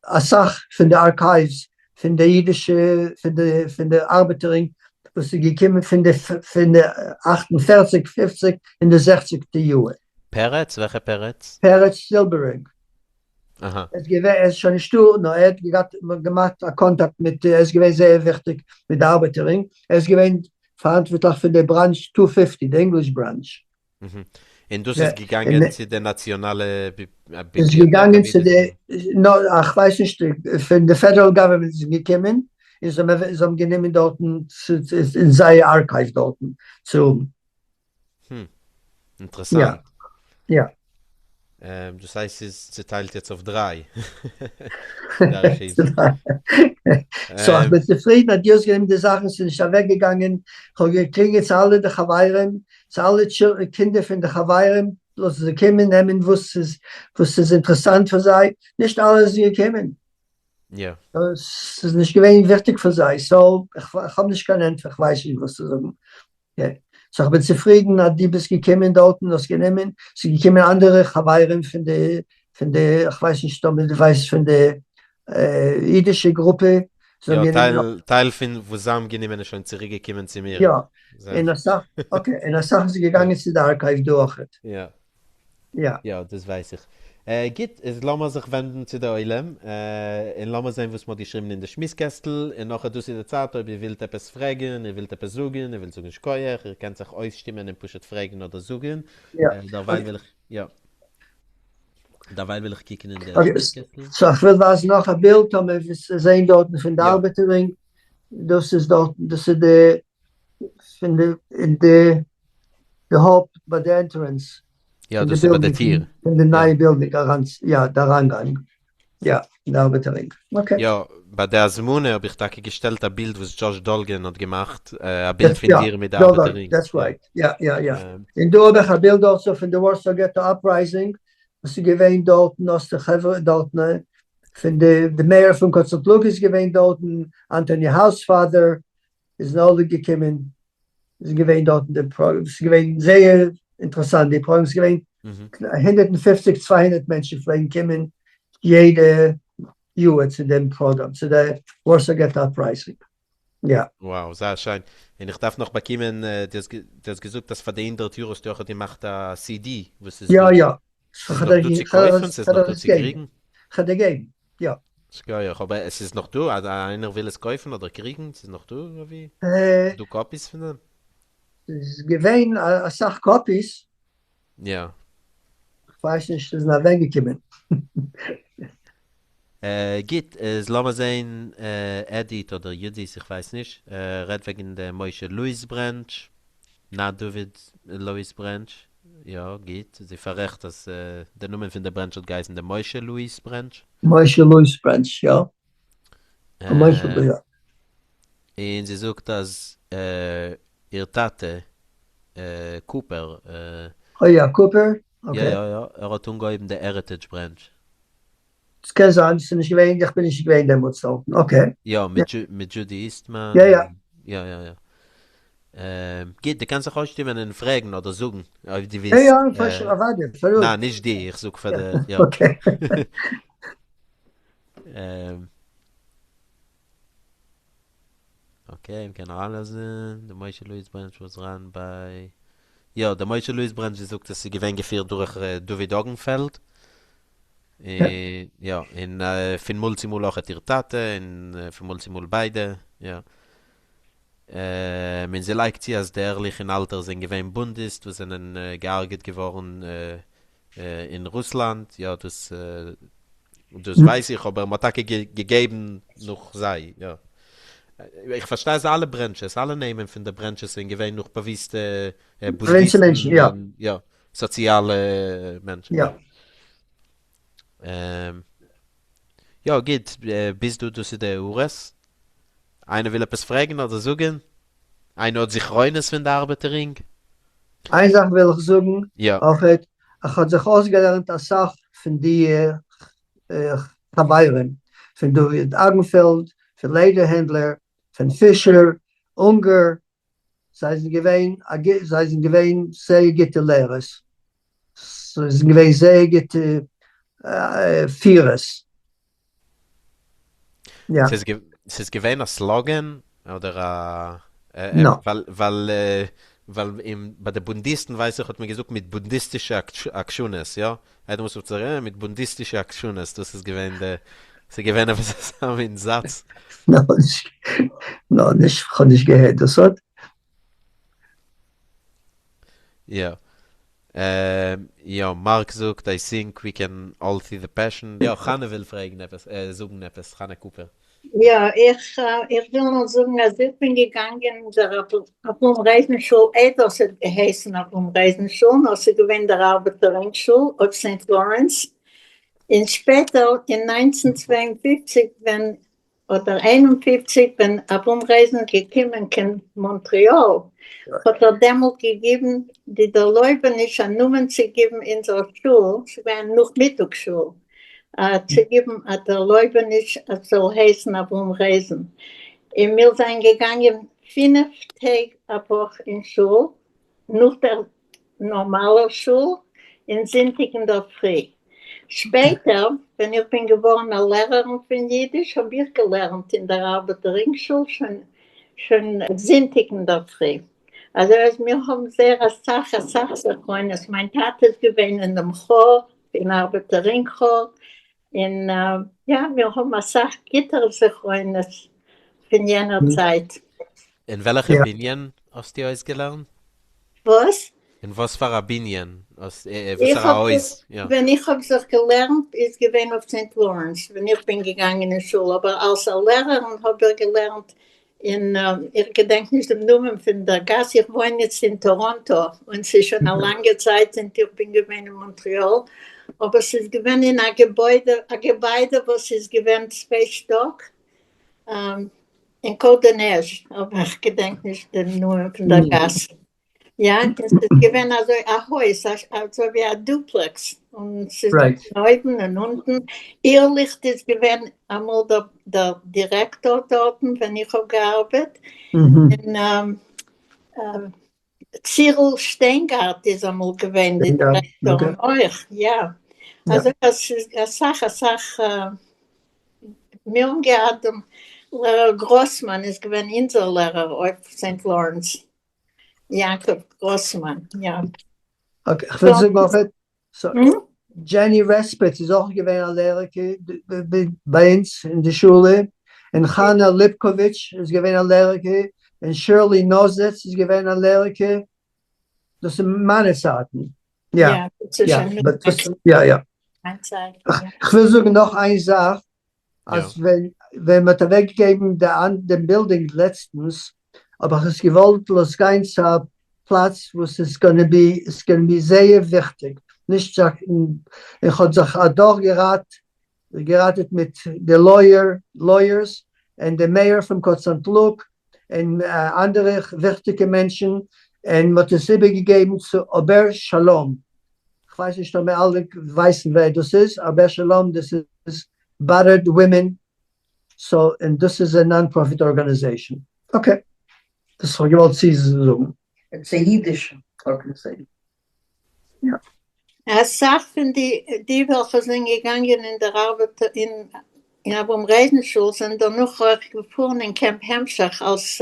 אסאך פון די archives פון די אידישע פון די פון די ארבעטער רינג וואס איז געקומען פון די פון די 48 50 און די זעכציגטע יאר. פרץ? וועלכע פרץ? פרץ זילבערינג. אהא. ער איז געווען, ער איז שוין נישטא, נאר ער האט געהאט געמאכט א קאנטאקט מיט, ער איז געווען זייער וויכטיג מיט די ארבעטער רינג, ער איז געווען פאראנטווארטליך פון די branch two fifty, די English branch. און דאס איז געגאנגען צו די נאציאנאלע ביבליאטעק? איז געגאנגען צו די, איך ווייס נישט, פון די פעדעראל government איז געקומען, און זיי האבן גענומען דארטן אין זייער archive דארטן צו האבן. אינטערעסאנט. יא. דאס הייסט ס'איז צוטיילט יעצט אויף דריי. so איך בין צופרידן אז דו האסט גענומען די זאכן, ס'איז נישט אוועקגעגאנגען, כ'האב געקלינגען צו אלע די חברים, צו אלע קינדער פון די חברים, לאזן זיי קומען נעמען וואס ס'איז וואס ס'איז אינטערעסאנט פאר זיי, נישט אלע זענען געקומען. ס'איז נישט געווען וויכטיג פאר זיי, so כ'האב נישט קיין ענטפער, כ'ווייס נישט וואס צו זאגן. so איך בין צופרידן אז דו ביסט געקומען דארטן און האסט גענומען, ס'איז געקומען אנדערע חברים פון די, פון די, איך ווייס נישט אויב דו ווייסט פון די אידישע גרופע, זיי האבן גענומען. יא, טייל פון וואס זיי האבן גענומען איז שוין צוריק געקומען צו מיר. יא, און אסאך, okay, און אסאך איז געגאנגען צו די archive דא אויכעט. יא. יא. יא, דאס ווייס איך. גוט, איז לאמיר זיך ווענדן צו די עולם, און לאמיר זען וואס מ'האט געשריבן אין די שמועס קעסטל, און נאכער דאס איז די צייט אויב איר ווילט עפעס פרעגן, איר ווילט עפעס זאגן, איר ווילט זאגן שכוח, איר קענט זיך אויסשטימען און פשוט פרעגן אדער זאגן, דערווייל וויל איך, יא. דערווייל וויל איך קוקן אין די שמועס קעסטל. so איך וויל ווייזן נאך א בילד טאמער ווילסט זען דארטן פון די ארבעטער רינג, דאס איז דארטן, דאס איז די פון די אין די די הויפט ביי די entrance יא דאס איז ביי די טיר פון די נייע בילדינג אריין יא די אריינגאנג יא די ארבעטער רינג okay. יא. ביי די הזמנה האב איך טאקע געשטעלט א בילד וואס דזשאש דאלגען האט געמאכט, א בילד פון דיר מיט די ארבעטער רינג. That's right, יא יא יא. און דא האב איך א בילד also פון די Warsaw Ghetto Uprising וואס איז געווען דארטן, האסטו חברה דארטן פון די די mayor פון קאצעטלוג איז געווען דארטן, אנטאני האוספאדער איז נאך געקומען, איז געווען דארטן די פראגראם, ס'איז געווען זייער אינטערעסאנט די פראגראם, ס'איז געווען 150 200 מענטשן פלעגן קומען יעדע יאר צו דעם פראגראם, צו די Warsaw Ghetto Uprising, יא. Wow, זייער שיין. און איך דארף נאך באקומען, דו האסט געזאגט אז פאר די הונדרעט יאר האסטו אויך געמאכט א CD, וואס איז יא דא? יא. ס'איז נאך דא צו קויפן? ס'איז נאך דא צו קריגן? כ'על דיר געבן, יא. שכוח, אבער עס איז נאך דא אז איינער וויל עס קויפן אדער קריגן, ס'איז נאך דא אווי? ס'איז דא copies פון דעם? ס'איז געווען אסאך copies. יא. כ'ווייס נישט, ס'איז אוועק געקומען. גוט, איז לאמיר זעהן עדיט אדער יודי'ס, איך ווייס נישט, רעדט וועגן די משה לואיס branch, not דוד לואיס branch, יא גוט, זי פאררעכט אז די נאמען פון די branch האט געהייסן די משה לואיס branch. משה לואיס branch, יא. משה לואיס, יא. און זי זאגט אז איר טאטע קופער. אוי יא, קופער, okay. יא יא יא, ער האט אנגעהויבן די העריטעדזש branch. ס'קען זיין, ס'איז נישט געווען, איך בין נישט געווען דעמאלטס דארטן, okay. יא, מיט דזשודי איסטמאן. יא יא. יא יא יא. גוט, דו קענסט זיך אויסשטימען און פרעגן אדער זאגן אויב דו ווילסט. יא יא, פארשט, אוודאי, פארוואס? ניין, נישט דו, איך זאג פאר די, יא. Okay. Okay, מ'קען אריינלאזן, די משה לואיס branch was run by, יא, די משה לואיס branch זאגט אז ס'איז געווען געפירט דורך דוד אגנפעלד, יא, און פון מאל צו מאל אויך איר טאטע, און פון מאל צו מאל ביידע, יא. און זי לייגט צו אז די ערליך און אלטער זענען געווען בונדיסט וואס זענען געהארגעט געווארן אין רוסלאנד, יא דאס דאס ווייס איך, אבער מ'האט טאקע געגעבן נאך זיי, יא. איך פארשטיי אז אלע branches, אלע נעמען פון די branches זענען געווען נאך באוויסטע בונדיסטן, יא, סאציאלע מענטשן. יא. יא גוט, ביז דא דאס איז די הערות. איינער וויל עפעס פרעגן אדער זאגן? איינער האט זכרונות פון די ארבעטער רינג? איין זאך וויל איך זאגן יא. אויכעט, איך האב זיך אויסגעלערנט אסאך פון די חברים, פון דוד אגנפעלד, פון לעדער הענדלער, פון פישער, אונגער, זיי זענען געווען זיי זענען געווען זייער גוטע לערערס, זיי זענען געווען זייער גוטע פירערס. יא. ס'איז געווען א slogan אדער א. נא. ווייל ווייל ביי די בונדיסטן ווייס איך האט מען געזאגט מיט בונדיסטישע עקשנות, יא? איינער וואס זאגט זיך מיט בונדיסטישע עקשנות, דאס איז געווען די, ס'איז געווען עפעס אזא מין זאץ. נא, נא, נישט, כ'האב נישט געהערט דאס ווארט. יא. יא, מארק זאגט, I think we can all see the passion. יא, חנה וויל פרעגן עפעס, זאגן עפעס, חנה קופער. יא, איך איך וויל נאר זאגן אז איך בין געגאנגען אין דער אברהם רייזן שול איידער ס'האט געהייסן אברהם רייזן שול, נאר ס'איז געווען דער ארבעטער רינג שול אויף סעינט לארענס, און שפעטער אין 1952 ווען אדער 51 ווען אברהם רייזן איז געקומען קיין מאנטריאל האט ער דעמאלט געגעבן די דערלויבעניש א נאמען צו גיבן אונזער שול, ס'איז געווען א נאכמיטאג שול, צו גיבן א דערלויבעניש אז ס'זאל הייסן אברהם רייזן, און מיר זענען געגאנגען פינף טעג א וואך אין שול, נאך דער נארמאלער שול, און זונטאג אינדערפרי. שפעטער ווען איך בין געווארן א לערערין פון אידיש האב איך געלערנט אין דער ארבעטער רינג שול שוין שוין זונטאג אינדערפרי. אזוי אז מיר האבן זייער אסאך אסאך זכרונות. מיין טאטע איז געווען אין דעם כאר, אין ארבעטער רינג כאר, און יא, מיר האבן אסאך גוטע זכרונות פון יענער צייט. אין וועלכע בנין האסטו אויסגעלערנט? וואס? אין וואס פאר א בנין? וואס פאר א הויז? ווען איך האב זיך געלערנט איז געווען אויף סעינט לארענס ווען איך בין געגאנגען אין שול, אבער אלס א לערערין האב איך געלערנט אין, איך געדענק נישט דעם נאמען פון דער גאס, איך וואוין איצט אין טאראנטא און ס'איז שוין א לאנגע צייט זינט איך בין געווען אין מאנטריאל, אבער ס'איז געווען אין א געביידע, א געביידע וואס איז געווען צוויי שטאק. אין Côte-des-Neiges, אבער איך געדענק נישט דעם נאמען פון דער גאס. יא, און ס'איז געווען אזוי א הויז, אזוי ווי א duplex, און ס'איז געווען אויבן און אונטן. אירליכט איז געווען אמאל דער דירעקטאר דארטן ווען איך האב געארבעט, און צירל שטיינגארט איז אמאל געווען די דירעקטארין אויך, יא. אזוי אז ס'איז אסאך אסאך, מיר האבן געהאט דעם לערער גראסמאן איז געווען אונזער לערער אויף סעינט לארענס, יעקב גראסמאן, יא. Okay, כ'וויל זאגן אויך, דזשעני רעספעץ איז אויך געווען א לערערקע ביי אונז אין די שולע, און חנה ליפקאוויטש איז געווען א לערערקע, און שירלי נאזעץ איז געווען א לערערקע, דאס איז מיינע צייטן, יא, יא, יא יא. כ'וויל זאגן נאך איין זאך, אז ווען ווען מ'האט אוועקגעגעבן דעם בילדינג לעצטנס, האב איך עס געוואלט לאז גיין צו א פלאץ וואס איז gonna be, איז gonna be זייער וויכטיג, נישט זיך, איך האב זיך אדורך געראט, געראטעט מיט די lawyer, lawyers, און די mayor פון קאוט סאנט לוק, און אנדערע וויכטיגע מענטשן, און מ'האט עס איבערגעגעבן צו אבער שלום, כ'ווייס נישט אויב אלע ווייסן ווער דאס איז, אבער שלום דאס איז battered women, so און דאס איז א non profit organization. Okay, דאס האב איך געוואלט צו זאגן. עס איז א אידישע organization. יא. אסאך פון די די וועלכע זענען געגאנגען אין דער ארבעט אין אין אברהם רייזן שול זענען דערנאך אויך געפארן אין קעמפ המשך אלס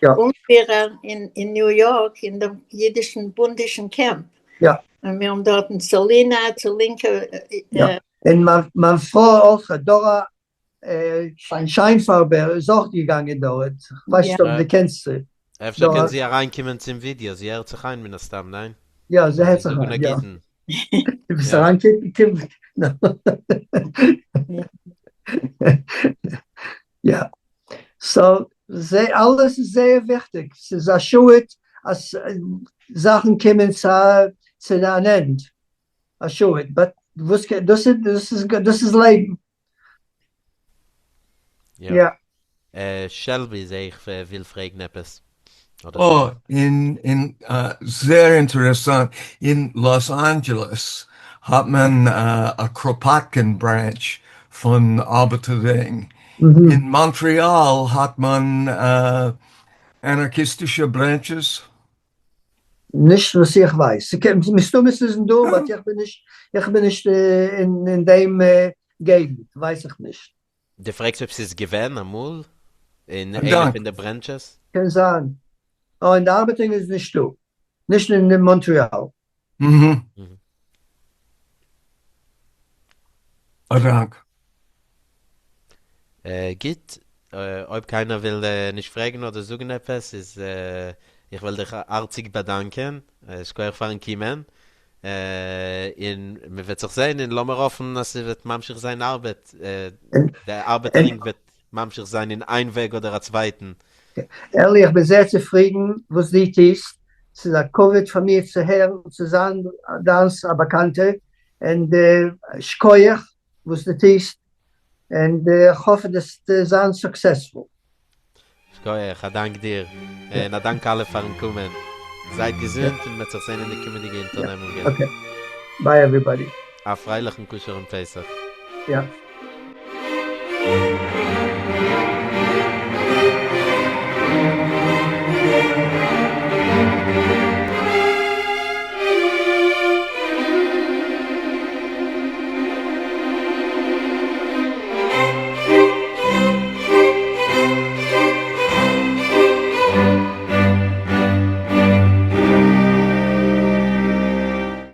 אנפירער אין אין ניו יארק אין דעם אידישן בונדישן קעמפ. יא. און מיר האבן דארטן צעלינא, צעלינקע. יא. און מיין פרוי אויך, דארא שיינפארבער איז אויך געגאנגען דארט, כ'ווייס נישט אויב דו קענסט זי. אפשר קען זי אריינקומען צום ווידיא, זי הערט זיך איין מן הסתם, ניין? יא, זי הערט זיך איין, יא. דו ווילסט אריינקומען? יא. so, זיי אלעס איז זייער וויכטיג, ס'איז א שאד אז זאכן קומען צו אן end, א שאד, but וואס קען, דאס איז דאס איז לעבן. יא. שעלבי זעה איך וויל פרעגן עפעס. אה, אין אין זייער אינטערעסאנט, אין לאס אנדזשעלעס האט מען א קראפאטקין branch פון ארבעטער רינג, אין מאנטריאל האט מען אנארכיסטישע branches. נישט וואס איך ווייס, מסתמא ס'איז דא but איך בין נישט, איך בין נישט אין דעם געגנט ווייס איך נישט. דו פרעגסט אויב ס'איז געווען אמאל אין איינע פון די branches? קען זיין. אה אין די ארבעטער איז נישטא. נישט אין מאנטריאל. א דאנק. גוט, אויב קיינער וויל נישט פרעגן אדער זאגן עפעס איז איך וועל דיך הארציג באדאנקען, שכוח פארן קומען, און מען וועט זיך זען און לאמיר האפן אז ס'וועט ממשיך זיין ארבעט, די ארבעטער רינג וועט ממשיך זיין אין איין וועג אדער א צווייטן. אלי איך בין זייער צופרידן וואס דו טוסט, ס'איז א כבוד פאר מיר צו הערן צו זיין דיינס א באקאנטער, און שכוח וואס דו טוסט, און איך האף דו וועסט זיין successful. שכוח, א דאנק דיר, און א דאנק אלע פארן קומען. זייט געזונט און מ'וועט זיך זען אין די קומענדיגע אונטערנעמונגען. Okay, bye everybody. א פרייליכן כשר'ן פסח. יא.